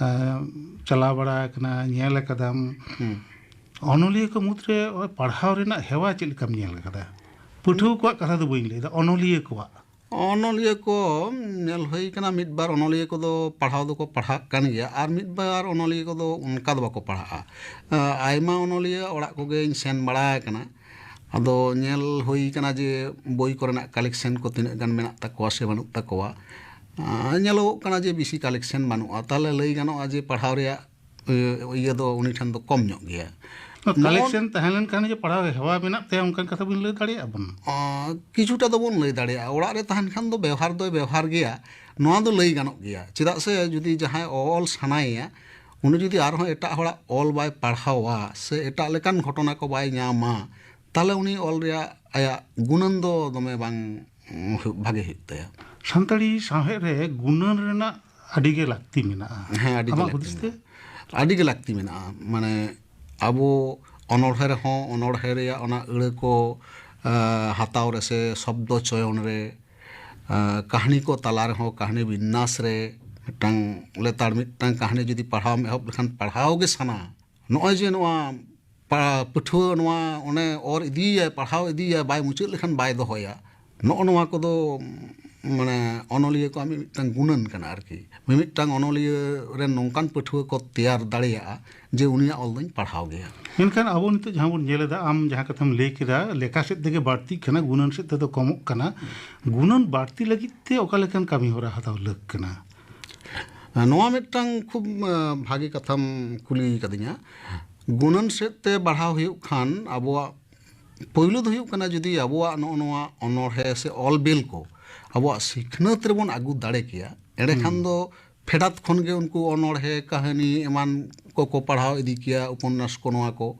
ᱮ, ᱪᱟᱞᱟᱣ ᱵᱟᱲᱟ ᱟᱠᱟᱱᱟ, ᱧᱮᱞ ᱟᱠᱟᱫᱟᱢ᱾ ᱦᱩᱸ᱾ ᱚᱱᱚᱞᱤᱭᱟᱹ ᱠᱚ ᱢᱩᱫᱽᱨᱮ ᱯᱟᱲᱦᱟᱣ ᱨᱮᱱᱟᱜ ᱦᱮᱣᱟ ᱪᱮᱫ ᱞᱮᱠᱟᱢ ᱧᱮᱞ ᱟᱠᱟᱫᱟ? ᱯᱟᱹᱴᱷᱩᱣᱟᱹ ᱠᱚᱣᱟᱜ ᱠᱟᱛᱷᱟ ᱫᱚ ᱵᱟᱹᱧ ᱞᱟᱹᱭᱫᱟ, ᱚᱱᱚᱞᱤᱭᱟᱹ ᱠᱚᱣᱟᱜ᱾ ᱚᱱᱚᱞᱤᱭᱟᱹ ᱠᱚ ᱧᱮᱞ ᱦᱩᱭ ᱠᱟᱱᱟ, ᱢᱤᱫ ᱵᱟᱨ ᱚᱱᱚᱞᱤᱭᱟᱹ ᱠᱚᱫᱚ ᱯᱟᱲᱦᱟᱣ ᱫᱚᱠᱚ ᱯᱟᱲᱦᱟᱜ ᱠᱟᱱ ᱜᱮᱭᱟ, ᱟᱨ ᱢᱤᱫ ᱵᱟᱨ ᱚᱱᱚᱞᱤᱭᱟᱹ ᱠᱚᱫᱚ ᱚᱱᱠᱟ ᱫᱚ ᱵᱟᱠᱚ ᱯᱟᱲᱦᱟᱜᱼᱟ᱾ ᱟᱭᱢᱟ ᱚᱱᱚᱞᱤᱭᱟᱹ ᱚᱲᱟᱜ ᱠᱚᱜᱮᱧ ᱥᱮᱱ ᱵᱟᱲᱟ ᱟᱠᱟᱱᱟ᱾ ᱟᱫᱚ ᱧᱮᱞ ᱦᱩᱭ ᱠᱟᱱᱟ ᱡᱮ ᱵᱳᱭ ᱠᱚᱨᱮᱱᱟᱜ ᱠᱟᱞᱮᱠᱥᱮᱱ ᱠᱚ ᱛᱤᱱᱟᱹᱜ ᱜᱟᱱ ᱢᱮᱱᱟᱜ ᱛᱟᱠᱚᱣᱟ ᱥᱮ ᱵᱟᱹᱱᱩᱜ ᱛᱟᱠᱚᱣᱟ᱾ ᱧᱮᱞᱚᱜᱚᱜ ᱠᱟᱱᱟ ᱡᱮ ᱵᱮᱥᱤ ᱠᱟᱞᱮᱠᱥᱮᱱ ᱵᱟᱹᱱᱩᱜᱼᱟ, ᱛᱟᱦᱚᱞᱮ ᱞᱟᱹᱭ ᱜᱟᱱᱚᱜᱼᱟ ᱡᱮ ᱯᱟᱲᱦᱟᱣ ᱨᱮᱭᱟᱜ ᱤᱭᱟᱹ ᱫᱚ ᱩᱱᱤ ᱴᱷᱮᱱ ᱫᱚ ᱠᱚᱢ ᱧᱚᱜ ᱜᱮᱭᱟ᱾ ᱠᱟᱞᱮᱠᱥᱮᱱ ᱛᱟᱦᱮᱸ ᱞᱮᱱᱠᱷᱟᱱ ᱡᱮ ᱯᱟᱲᱦᱟᱣ ᱦᱮᱣᱟ ᱢᱮᱱᱟᱜ ᱛᱟᱭᱟ, ᱚᱱᱠᱟᱱ ᱠᱟᱛᱷᱟ ᱵᱤᱱ ᱞᱟᱹᱭ ᱫᱟᱲᱮᱭᱟᱜᱼᱟ ᱵᱚᱱ? ᱟᱸ, ᱠᱤᱪᱷᱩᱴᱟ ᱫᱚᱵᱚᱱ ᱞᱟᱹᱭ ᱫᱟᱲᱮᱭᱟᱜᱼᱟ᱾ ᱚᱲᱟᱜ ᱨᱮ ᱛᱟᱦᱮᱱ ᱠᱷᱟᱱ ᱫᱚ ᱵᱮᱣᱦᱟᱨ ᱫᱚᱭ ᱵᱮᱣᱦᱟᱨ ᱜᱮᱭᱟ, ᱱᱚᱣᱟ ᱫᱚ ᱞᱟᱹᱭ ᱜᱟᱱᱚᱜ ᱜᱮᱭᱟ᱾ ᱪᱮᱫᱟᱜ ᱥᱮ ᱡᱩᱫᱤ ᱡᱟᱦᱟᱸᱭ ᱚᱞ ᱥᱟᱱᱟᱭᱮᱭᱟ, ᱩᱱᱤ ᱡᱩᱫᱤ ᱟᱨᱦᱚᱸ ᱮᱴᱟᱜ ᱦᱚᱲᱟᱜ ᱚᱞ ᱵᱟᱭ ᱯᱟᱲᱦᱟᱣᱟ ᱥᱮ ᱮᱴᱟᱜ ᱞᱮᱠᱟᱱ ᱜᱷᱚᱴᱚᱱᱟ ᱠᱚ ᱵᱟᱭ ᱧᱟᱢᱟ, ᱛᱟᱦᱚᱞᱮ ᱩᱱᱤ ᱚᱞ ᱨᱮᱭᱟᱜ ᱟᱭᱟᱜ ᱜᱩᱱᱟᱹᱱ ᱫᱚ ᱫᱚᱢᱮ ᱵᱟᱝ, ᱩᱸ, ᱦᱩ-, ᱵᱷᱟᱜᱮ ᱦᱩᱭᱩᱜ ᱛᱟᱭᱟ᱾ ᱥᱟᱱᱛᱟᱲᱤ ᱥᱟᱶᱦᱮᱫ ᱨᱮ ᱜᱩᱱᱟᱹᱱ ᱨᱮᱱᱟᱜ ᱟᱹᱰᱤ ᱜᱮ ᱞᱟᱹᱠᱛᱤ ᱢᱮᱱᱟᱜᱼᱟ᱾ ᱦᱮᱸ, ᱟᱹᱰᱤ ᱜᱮ ᱟᱢᱟᱜ ᱞᱟᱹᱠᱛᱤ ᱦᱩᱫᱤᱥ ᱛᱮ? ᱢᱮᱱᱟᱜᱼᱟ᱾ ᱟᱹᱰᱤ ᱜᱮ ᱞᱟᱹᱠᱛᱤ ᱢᱮᱱᱟᱜᱼᱟ᱾ ᱢᱟᱱᱮ ᱟᱵᱚ ᱚᱱᱚᱬᱦᱮ ᱨᱮᱦᱚᱸ ᱚᱱᱚᱬᱦᱮ ᱨᱮᱭᱟᱜ ᱚᱱᱟ ᱟᱹᱲᱟᱹ ᱠᱚ, ᱟ, ᱦᱟᱛᱟᱣ ᱨᱮ ᱥᱮ ᱥᱚᱵᱫᱚ ᱪᱚᱭᱚᱱ ᱨᱮ, ᱟ, ᱠᱟᱹᱦᱱᱤ ᱠᱚ ᱛᱟᱞᱟ ᱨᱮᱦᱚᱸ ᱠᱟᱹᱦᱱᱤ ᱵᱤᱱᱱᱟᱥ ᱨᱮ ᱢᱤᱫᱴᱟᱝ ᱞᱮᱛᱟᱲ ᱢᱤᱫᱴᱟᱝ ᱠᱟᱹᱦᱱᱤ ᱡᱩᱫᱤ ᱯᱟᱲᱦᱟᱣ ᱮᱢ ᱮᱦᱚᱵ ᱞᱮᱠᱷᱟᱱ ᱯᱟᱲᱦᱟᱣ ᱜᱮ ᱥᱟᱱᱟ᱾ ᱱᱚᱜᱼᱚᱭ ᱡᱮ ᱱᱚᱣᱟ ᱯᱟ-, ᱯᱟᱹᱴᱷᱩᱣᱟᱹ ᱱᱚᱣᱟ ᱚᱱᱮ ᱚᱨ ᱤᱫᱤᱭᱮᱭᱟᱭ, ᱯᱟᱲᱦᱟᱣ ᱤᱫᱤᱭᱮᱭᱟᱭ, ᱵᱟᱭ ᱢᱩᱪᱟᱹᱫ ᱞᱮᱠᱷᱟᱱ ᱵᱟᱭ ᱫᱚᱦᱚᱭᱟ, ᱱᱚᱜᱼᱚ ᱱᱚᱣᱟ ᱠᱚᱫᱚ ᱢᱟᱱᱮ ᱚᱱᱚᱞᱤᱭᱟᱹ ᱠᱚᱣᱟᱜ ᱢᱤᱫ ᱢᱤᱫᱴᱟᱝ ᱜᱩᱱᱟᱹᱱ ᱠᱟᱱᱟ ᱟᱨᱠᱤ᱾ ᱢᱤᱢᱤᱫᱴᱟᱝ ᱚᱱᱚᱞᱤᱭᱟᱹ ᱨᱮᱱ ᱱᱚᱝᱠᱟᱱ ᱯᱟᱹᱴᱷᱩᱣᱟᱹ ᱠᱚ ᱛᱮᱭᱟᱨ ᱫᱟᱲᱮᱭᱟᱜᱼᱟ ᱡᱮ ᱩᱱᱤᱭᱟᱜ ᱚᱞ ᱫᱚᱧ ᱯᱟᱲᱦᱟᱣ ᱜᱮᱭᱟ᱾ ᱢᱮᱱᱠᱷᱟᱱ ᱟᱵᱚ ᱱᱤᱛᱚᱜ ᱡᱟᱦᱟᱸ ᱵᱚᱱ ᱧᱮᱞ ᱮᱫᱟ, ᱟᱢ ᱡᱟᱦᱟᱸ ᱠᱟᱛᱷᱟᱢ ᱞᱟᱹᱭ ᱠᱮᱫᱟ, ᱞᱮᱠᱷᱟ ᱥᱮᱫ ᱛᱮᱜᱮ ᱵᱟᱹᱲᱛᱤᱜ ᱠᱟᱱᱟ, ᱜᱩᱱᱟᱹᱱ ᱥᱮᱫ ᱛᱮᱫᱚ ᱠᱚᱢᱚᱜ ᱠᱟᱱᱟ᱾ ᱜᱩᱱᱟᱹᱱ ᱵᱟᱹᱲᱛᱤ ᱞᱟᱹᱜᱤᱫ ᱛᱮ ᱚᱠᱟ ᱞᱮᱠᱟᱱ ᱠᱟᱹᱢᱤ ᱦᱚᱨᱟ ᱦᱟᱛᱟᱣ ᱞᱟᱹᱠ ᱠᱟᱱᱟ? ᱱᱚᱣᱟ ᱢᱤᱫᱴᱟᱝ ᱠᱷᱩᱵ, ᱟ, ᱵᱷᱟᱜᱮ ᱠᱟᱛᱷᱟᱢ ᱠᱩᱞᱤ ᱠᱟᱫᱤᱧᱟ᱾ ᱜᱩᱱᱟᱹᱱ ᱥᱮᱫ ᱛᱮ ᱵᱟᱲᱦᱟᱣ ᱦᱩᱭᱩᱜ ᱠᱷᱟᱱ ᱟᱵᱚᱣᱟᱜ ᱯᱳᱭᱞᱳ ᱫᱚ ᱦᱩᱭᱩᱜ ᱠᱟᱱᱟ, ᱡᱩᱫᱤ ᱟᱵᱚᱣᱟᱜ ᱱᱚᱜᱼᱚ ᱱᱚᱣᱟ ᱚᱱᱚᱬᱦᱮ ᱥᱮ ᱚᱞ ᱵᱤᱞ ᱠᱚ ᱟᱵᱚᱣᱟᱜ ᱥᱤᱠᱷᱱᱟᱹᱛ ᱨᱮᱵᱚᱱ ᱟᱹᱜᱩ ᱫᱟᱲᱮ ᱠᱮᱭᱟ, ᱮᱸᱰᱮᱠᱷᱟᱱ ᱫᱚ ᱯᱷᱮᱰᱟᱛ ᱠᱷᱚᱱ ᱜᱮ ᱩᱱᱠᱩ ᱚᱱᱚᱬᱦᱮ, ᱠᱟᱹᱦᱱᱤ ᱮᱢᱟᱱ ᱠᱚᱠᱚ ᱯᱟᱲᱦᱟᱣ ᱤᱫᱤ ᱠᱮᱭᱟ, ᱩᱯᱚᱱᱱᱟᱥ ᱠᱚ, ᱱᱚᱣᱟ ᱠᱚ,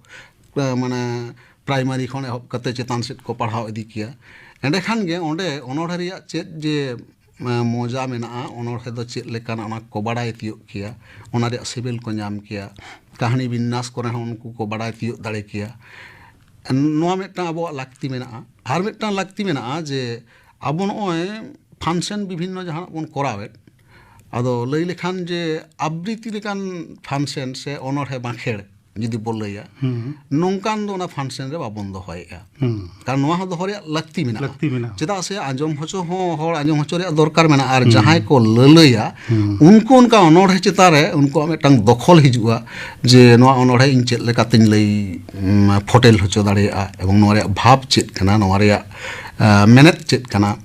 ᱮ, ᱢᱟᱱᱮ ᱯᱨᱟᱭᱢᱟᱨᱤ ᱠᱷᱚᱱ ᱮᱦᱚᱵ ᱠᱟᱛᱮ ᱪᱮᱛᱟᱱ ᱥᱮᱫ ᱠᱚ ᱯᱟᱲᱦᱟᱣ ᱤᱫᱤ ᱠᱮᱭᱟ᱾ ᱮᱸᱰᱮᱠᱷᱟᱱ ᱜᱮ ᱚᱸᱰᱮ ᱚᱱᱚᱬᱦᱮ ᱨᱮᱭᱟᱜ ᱪᱮᱫ ᱡᱮ, ᱮ, ᱢᱚᱡᱟ ᱢᱮᱱᱟᱜᱼᱟ, ᱚᱱᱚᱬᱦᱮ ᱫᱚ ᱪᱮᱫ ᱞᱮᱠᱟᱱᱟ, ᱚᱱᱟ ᱠᱚ ᱵᱟᱲᱟᱭ ᱛᱤᱭᱳᱜ ᱠᱮᱭᱟ, ᱚᱱᱟ ᱨᱮᱭᱟᱜ ᱥᱤᱵᱤᱞ ᱠᱚ ᱧᱟᱢ ᱠᱮᱭᱟ, ᱠᱟᱹᱦᱱᱤ ᱵᱤᱱᱱᱟᱥ ᱠᱚᱨᱮ ᱦᱚᱸ ᱩᱱᱠᱩ ᱠᱚ ᱵᱟᱲᱟᱭ ᱛᱤᱭᱳᱜ ᱫᱟᱲᱮ ᱠᱮᱭᱟ᱾ ᱱᱚᱣᱟ ᱢᱤᱫᱴᱟᱝ ᱟᱵᱚᱣᱟᱜ ᱞᱟᱹᱠᱛᱤ ᱢᱮᱱᱟᱜᱼᱟ᱾ ᱟᱨ ᱢᱤᱫᱴᱟᱝ ᱞᱟᱹᱠᱛᱤ ᱢᱮᱱᱟᱜᱼᱟ ᱡᱮ ᱟᱵᱚ ᱱᱚᱜᱼᱚᱭ ᱯᱷᱟᱱᱥᱮᱱ ᱵᱤᱵᱷᱤᱱᱱᱚ ᱡᱟᱦᱟᱱᱟᱜ ᱵᱚᱱ ᱠᱚᱨᱟᱣᱮᱫ, ᱟᱫᱚ ᱞᱟᱹᱭ ᱞᱮᱠᱷᱟᱱ ᱡᱮ ᱟᱵᱨᱤᱛᱤ ᱞᱮᱠᱟᱱ ᱯᱷᱟᱱᱥᱮᱱ ᱥᱮ ᱚᱱᱚᱬᱦᱮ ᱵᱟᱸᱠᱷᱮᱲ ᱡᱩᱫᱤ ᱵᱚ ᱞᱟᱹᱭᱟ, ᱦᱩᱸ᱾ ᱱᱚᱝᱠᱟᱱ ᱫᱚ ᱚᱱᱟ ᱯᱷᱟᱱᱥᱮᱱ ᱨᱮ ᱵᱟᱵᱚᱱ ᱫᱚᱦᱚᱭᱮᱫᱼᱟ᱾ ᱦᱩᱸ᱾ ᱠᱟᱨᱚᱱ ᱱᱚᱣᱟ ᱦᱚᱸ ᱫᱚᱦᱚ ᱨᱮᱭᱟᱜ ᱞᱟᱹᱠᱛᱤ ᱢᱮᱱᱟᱜᱼᱟ᱾ ᱞᱟᱹᱠᱛᱤ ᱢᱮᱱᱟᱜᱼᱟ᱾ ᱪᱮᱫᱟᱜ ᱥᱮ ᱟᱸᱡᱚᱢ ᱦᱚᱪᱚ ᱦᱚᱸ ᱦᱚᱲ ᱟᱸᱡᱚᱢ ᱦᱚᱪᱚ ᱨᱮᱭᱟᱜ ᱫᱚᱨᱠᱟᱨ ᱢᱮᱱᱟᱜᱼᱟ᱾ ᱟᱨ ᱦᱩᱸ᱾ ᱡᱟᱦᱟᱸᱭ ᱠᱚ ᱞᱟᱹᱞᱟᱹᱭᱟ, ᱦᱩᱸ᱾ ᱩᱱᱠᱩ ᱚᱱᱠᱟ ᱚᱱᱚᱬᱦᱮ ᱪᱮᱛᱟᱱ ᱨᱮ ᱩᱱᱠᱩᱣᱟᱜ ᱢᱤᱫᱴᱟᱝ ᱫᱚᱠᱷᱚᱞ ᱦᱤᱡᱩᱜᱼᱟ ᱡᱮ ᱱᱚᱣᱟ ᱚᱱᱚᱬᱦᱮ ᱤᱧ ᱪᱮᱫ ᱞᱮᱠᱟᱛᱤᱧ ᱞᱟᱹᱭ, ᱩᱢ, ᱯᱷᱚᱴᱮᱞ ᱦᱚᱪᱚ ᱫᱟᱲᱮᱭᱟᱜᱼᱟ ᱮᱵᱚᱝ ᱱᱚᱣᱟ ᱨᱮᱭᱟᱜ ᱵᱷᱟᱵᱽ ᱪᱮᱫ ᱠᱟᱱᱟ, ᱱᱚᱣᱟ ᱨᱮᱭᱟᱜ, ᱟ, ᱢᱮᱱᱮᱛ ᱪᱮᱫ ᱠᱟᱱᱟ,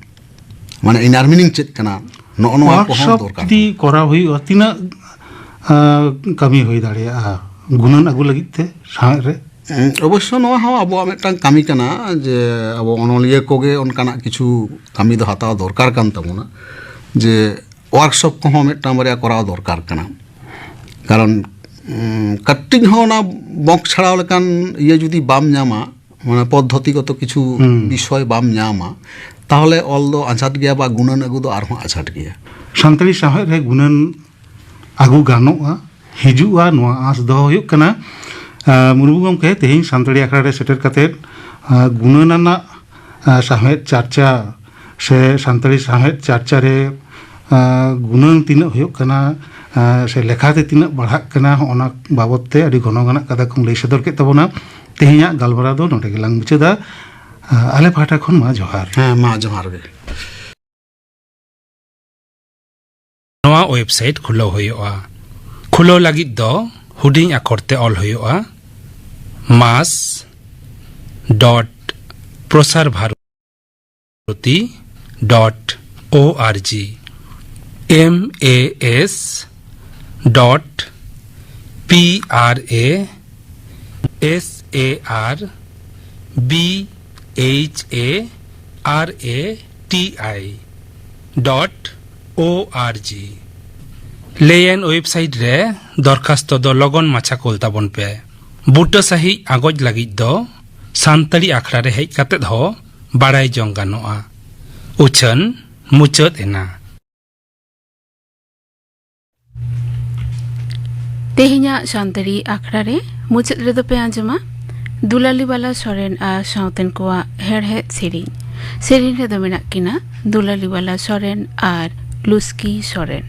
ᱢᱟᱱᱮ ᱤᱱᱟᱨ ᱢᱤᱱᱤᱝ ᱪᱮᱫ ᱠᱟᱱᱟ, ᱱᱚᱜᱼᱚ ᱱᱚᱣᱟ ᱠᱚᱦᱚᱸ ᱣᱟᱨᱠᱥᱚᱯ ᱫᱚᱨᱠᱟᱨ᱾ ᱡᱩᱫᱤ ᱠᱚᱨᱟᱣ ᱦᱩᱭᱩᱜᱼᱟ, ᱛᱤᱱᱟᱹᱜ, ᱟ, ᱠᱟᱹᱢᱤ ᱦᱩᱭ ᱫᱟᱲᱮᱭᱟᱜᱼᱟ ᱜᱩᱱᱟᱹᱱ ᱟᱹᱜᱩ ᱞᱟᱹᱜᱤᱫ ᱛᱮ ᱥᱟᱶᱦᱮᱫ ᱨᱮ? ᱩᱸ, ᱚᱵᱚᱥᱥᱚ ᱱᱚᱣᱟ ᱦᱚᱸ ᱟᱵᱚᱣᱟᱜ ᱢᱤᱫᱴᱟᱝ ᱠᱟᱹᱢᱤ ᱠᱟᱱᱟ ᱡᱮ ᱟᱵᱚ ᱚᱱᱚᱞᱤᱭᱟᱹ ᱠᱚᱜᱮ ᱚᱱᱠᱟᱱᱟᱜ ᱠᱤᱪᱷᱩ ᱠᱟᱹᱢᱤ ᱫᱚ ᱦᱟᱛᱟᱣ ᱫᱚᱨᱠᱟᱨ ᱠᱟᱱ ᱛᱟᱵᱚᱱᱟ, ᱡᱮ ᱣᱟᱨᱠᱥᱚᱯ ᱠᱚᱦᱚᱸ ᱢᱤᱫᱴᱟᱝ ᱵᱟᱨᱭᱟ ᱠᱚᱨᱟᱣ ᱫᱚᱨᱠᱟᱨ ᱠᱟᱱᱟ᱾ ᱠᱟᱨᱚᱱ, ᱩᱸ, ᱠᱟᱹᱴᱤᱡ ᱦᱚᱸ ᱚᱱᱟ ᱵᱚᱠ ᱪᱷᱟᱲᱟᱣ ᱞᱮᱠᱟᱱ ᱤᱭᱟᱹ ᱡᱩᱫᱤ ᱵᱟᱢ ᱧᱟᱢᱟ, ᱢᱟᱱᱮ ᱯᱚᱫᱽᱫᱷᱚᱛᱤᱜᱚᱛᱚ ᱠᱤᱪᱷᱩ ᱦᱩᱸ᱾ ᱵᱤᱥᱚᱭ ᱵᱟᱢ ᱧᱟᱢᱟ, ᱛᱟᱦᱚᱞᱮ ᱚᱞ ᱫᱚ ᱟᱸᱡᱷᱟᱴ ᱜᱮᱭᱟ ᱵᱟ ᱜᱩᱱᱟᱹᱱ ᱟᱹᱜᱩ ᱫᱚ ᱟᱨᱦᱚᱸ ᱟᱸᱡᱷᱟᱴ ᱜᱮᱭᱟ᱾ ᱥᱟᱱᱛᱟᱲᱤ ᱥᱟᱶᱦᱮᱫ ᱨᱮ ᱜᱩᱱᱟᱹᱱ ᱟᱹᱜᱩ ᱜᱟᱱᱚᱜᱼᱟ, ᱦᱤᱡᱩᱜᱼᱟ, ᱱᱚᱣᱟ ᱟᱸᱥ ᱫᱚᱦᱚ ᱦᱩᱭᱩᱜ ᱠᱟᱱᱟ᱾ ᱟᱸ, ᱢᱩᱨᱢᱩ ᱜᱚᱢᱠᱮ ᱛᱮᱦᱮᱧ ᱥᱟᱱᱛᱟᱲᱤ ᱟᱠᱷᱲᱟ ᱨᱮ ᱥᱮᱴᱮᱨ ᱠᱟᱛᱮᱫ, ᱟᱸ, ᱜᱩᱱᱟᱹᱱ ᱟᱱᱟᱜ, ᱟᱸ, ᱥᱟᱶᱦᱮᱫ ᱪᱟᱨᱪᱟ ᱥᱮ ᱥᱟᱱᱛᱟᱲᱤ ᱥᱟᱶᱦᱮᱫ ᱪᱟᱨᱪᱟ ᱨᱮ, ᱟᱸ, ᱜᱩᱱᱟᱹᱱ ᱛᱤᱱᱟᱹᱜ ᱦᱩᱭᱩᱜ ᱠᱟᱱᱟ, ᱟᱸ, ᱥᱮ ᱞᱮᱠᱷᱟᱛᱮ ᱛᱤᱱᱟᱹᱜ ᱵᱟᱲᱦᱟᱜ ᱠᱟᱱᱟ, ᱚᱱᱟ ᱵᱟᱵᱚᱛ ᱛᱮ ᱟᱹᱰᱤ ᱜᱚᱱᱚᱝ ᱟᱱᱟᱜ ᱠᱟᱛᱷᱟ ᱠᱚᱢ ᱞᱟᱹᱭ ᱥᱚᱫᱚᱨ ᱠᱮᱫ ᱛᱟᱵᱚᱱᱟ᱾ ᱛᱮᱦᱮᱧᱟᱜ ᱜᱟᱞᱢᱟᱨᱟᱣ ᱫᱚ ᱱᱚᱰᱮ ᱜᱮᱞᱟᱝ ᱢᱩᱪᱟᱹᱫᱟ᱾ ᱟᱸ, ᱟᱞᱮ ᱯᱟᱦᱴᱟ ᱠᱷᱚᱱ ᱢᱟ ᱡᱚᱦᱟᱨ᱾ ᱦᱮᱸ, ᱢᱟ ᱡᱚᱦᱟᱨ ᱜᱮ᱾ ᱱᱚᱣᱟ ᱣᱮᱵᱥᱟᱭᱤᱴ ᱠᱷᱩᱞᱟᱹᱣ ᱦᱩᱭᱩᱜᱼᱟ᱾ ᱠᱷᱩᱞᱟᱹᱣ ᱞᱟᱹᱜᱤᱫ ᱫᱚ ᱦᱩᱰᱤᱧ ᱟᱠᱷᱚᱨ ᱛᱮ ᱚᱞ ᱦᱩᱭᱩᱜᱼᱟ, mas dot prasar bharati dot org, M A S dot P R A S A R B H A R A T I dot O R G ᱞᱮᱭᱮᱱ ᱳᱭᱮᱵᱽᱥᱟᱭᱤᱴ ᱨᱮ ᱫᱚᱨᱠᱷᱟᱥᱛᱚ ᱫᱚ ᱞᱚᱜᱚᱱ ᱢᱟᱪᱷᱟ ᱠᱳᱞ ᱛᱟᱵᱚᱱ ᱯᱮ᱾ ᱵᱩᱴᱟᱹ ᱥᱟᱹᱦᱤᱡ ᱟᱸᱜᱚᱪ ᱞᱟᱹᱜᱤᱫ ᱫᱚ ᱥᱟᱱᱛᱟᱲᱤ ᱟᱠᱷᱲᱟ ᱨᱮ ᱦᱮᱡ ᱠᱟᱛᱮᱫ ᱦᱚᱸ ᱵᱟᱲᱟᱭ ᱡᱚᱝ ᱜᱟᱱᱚᱜᱼᱟ᱾ ᱩᱪᱷᱟᱹᱱ ᱢᱩᱪᱟᱹᱫ ᱮᱱᱟ᱾ ᱛᱮᱦᱮᱧᱟᱜ ᱥᱟᱱᱛᱟᱲᱤ ᱟᱠᱷᱲᱟ ᱨᱮ ᱢᱩᱪᱟᱹᱫ ᱨᱮᱫᱚ ᱯᱮ ᱟᱸᱡᱚᱢᱟ ᱫᱩᱞᱟᱞᱤ ᱵᱟᱞᱟ ᱥᱚᱨᱮᱱ ᱟᱨ ᱥᱟᱶᱛᱮᱱ ᱠᱚᱣᱟᱜ ᱦᱮᱲᱦᱮᱫ ᱥᱮᱨᱮᱧ᱾ ᱥᱮᱨᱮᱧ ᱨᱮᱫᱚ ᱢᱮᱱᱟᱜ ᱠᱤᱱᱟ ᱫᱩᱞᱟᱞᱤ ᱵᱟᱞᱟ ᱥᱚᱨᱮᱱ ᱟᱨ ᱞᱩᱥᱠᱤ ᱥᱚᱨᱮᱱ᱾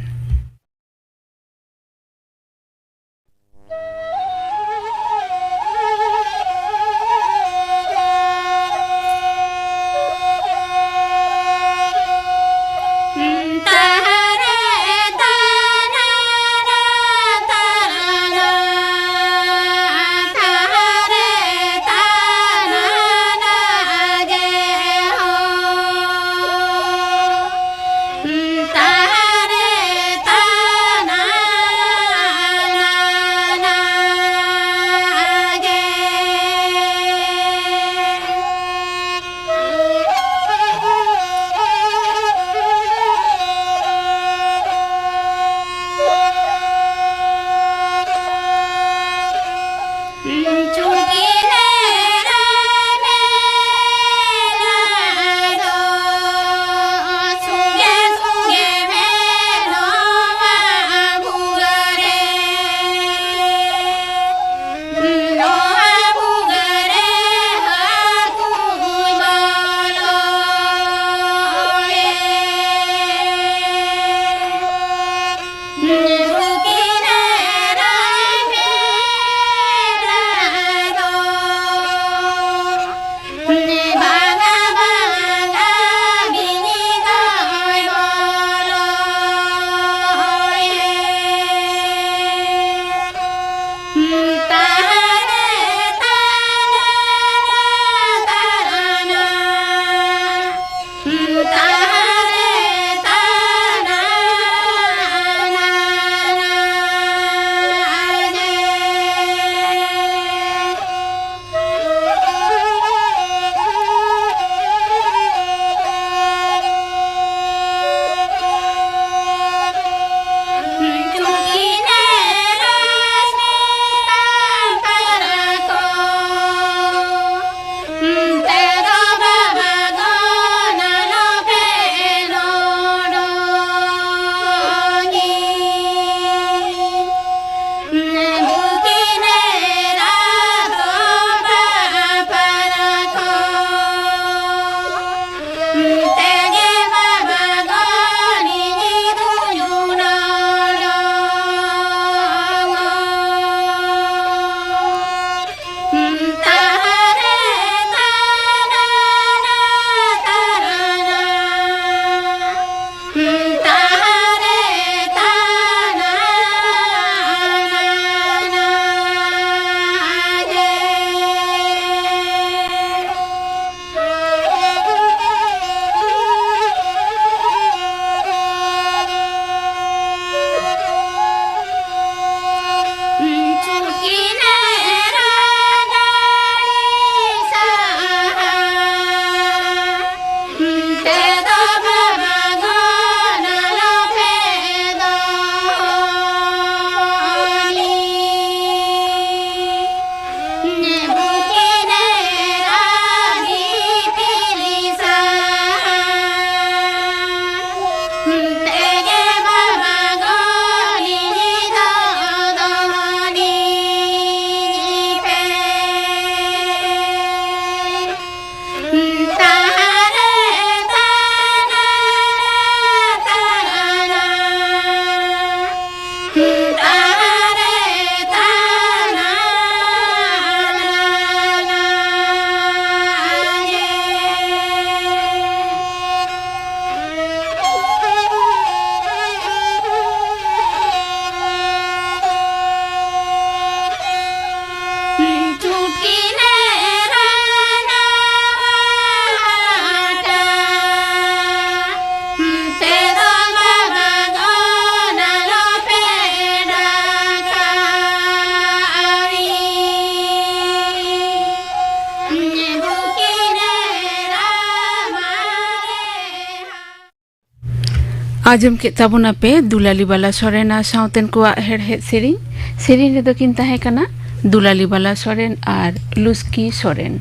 ᱟᱸᱡᱚᱢ ᱠᱮᱫ ᱛᱟᱵᱚᱱᱟᱯᱮ ᱫᱩᱞᱟᱞᱤ ᱵᱟᱞᱟ ᱥᱚᱨᱮᱱ ᱟᱨ ᱥᱟᱶᱛᱮᱱ ᱠᱚᱣᱟᱜ ᱦᱮᱲᱦᱮᱫ ᱥᱮᱨᱮᱧ᱾ ᱥᱮᱨᱮᱧ ᱨᱮᱫᱚ ᱠᱤᱱ ᱛᱟᱦᱮᱸ ᱠᱟᱱᱟ ᱫᱩᱞᱟᱞᱤ ᱵᱟᱞᱟ ᱥᱚᱨᱮᱱ ᱟᱨ ᱞᱩᱥᱠᱤ ᱥᱚᱨᱮᱱ᱾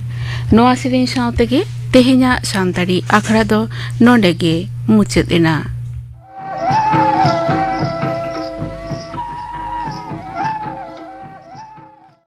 ᱱᱚᱣᱟ ᱥᱮᱨᱮᱧ ᱥᱟᱶ ᱛᱮᱜᱮ ᱛᱮᱦᱮᱧᱟᱜ ᱥᱟᱱᱛᱟᱲᱤ ᱟᱠᱷᱲᱟ ᱫᱚ ᱱᱚᱰᱮ ᱜᱮ ᱢᱩᱪᱟᱹᱫ ᱮᱱᱟ᱾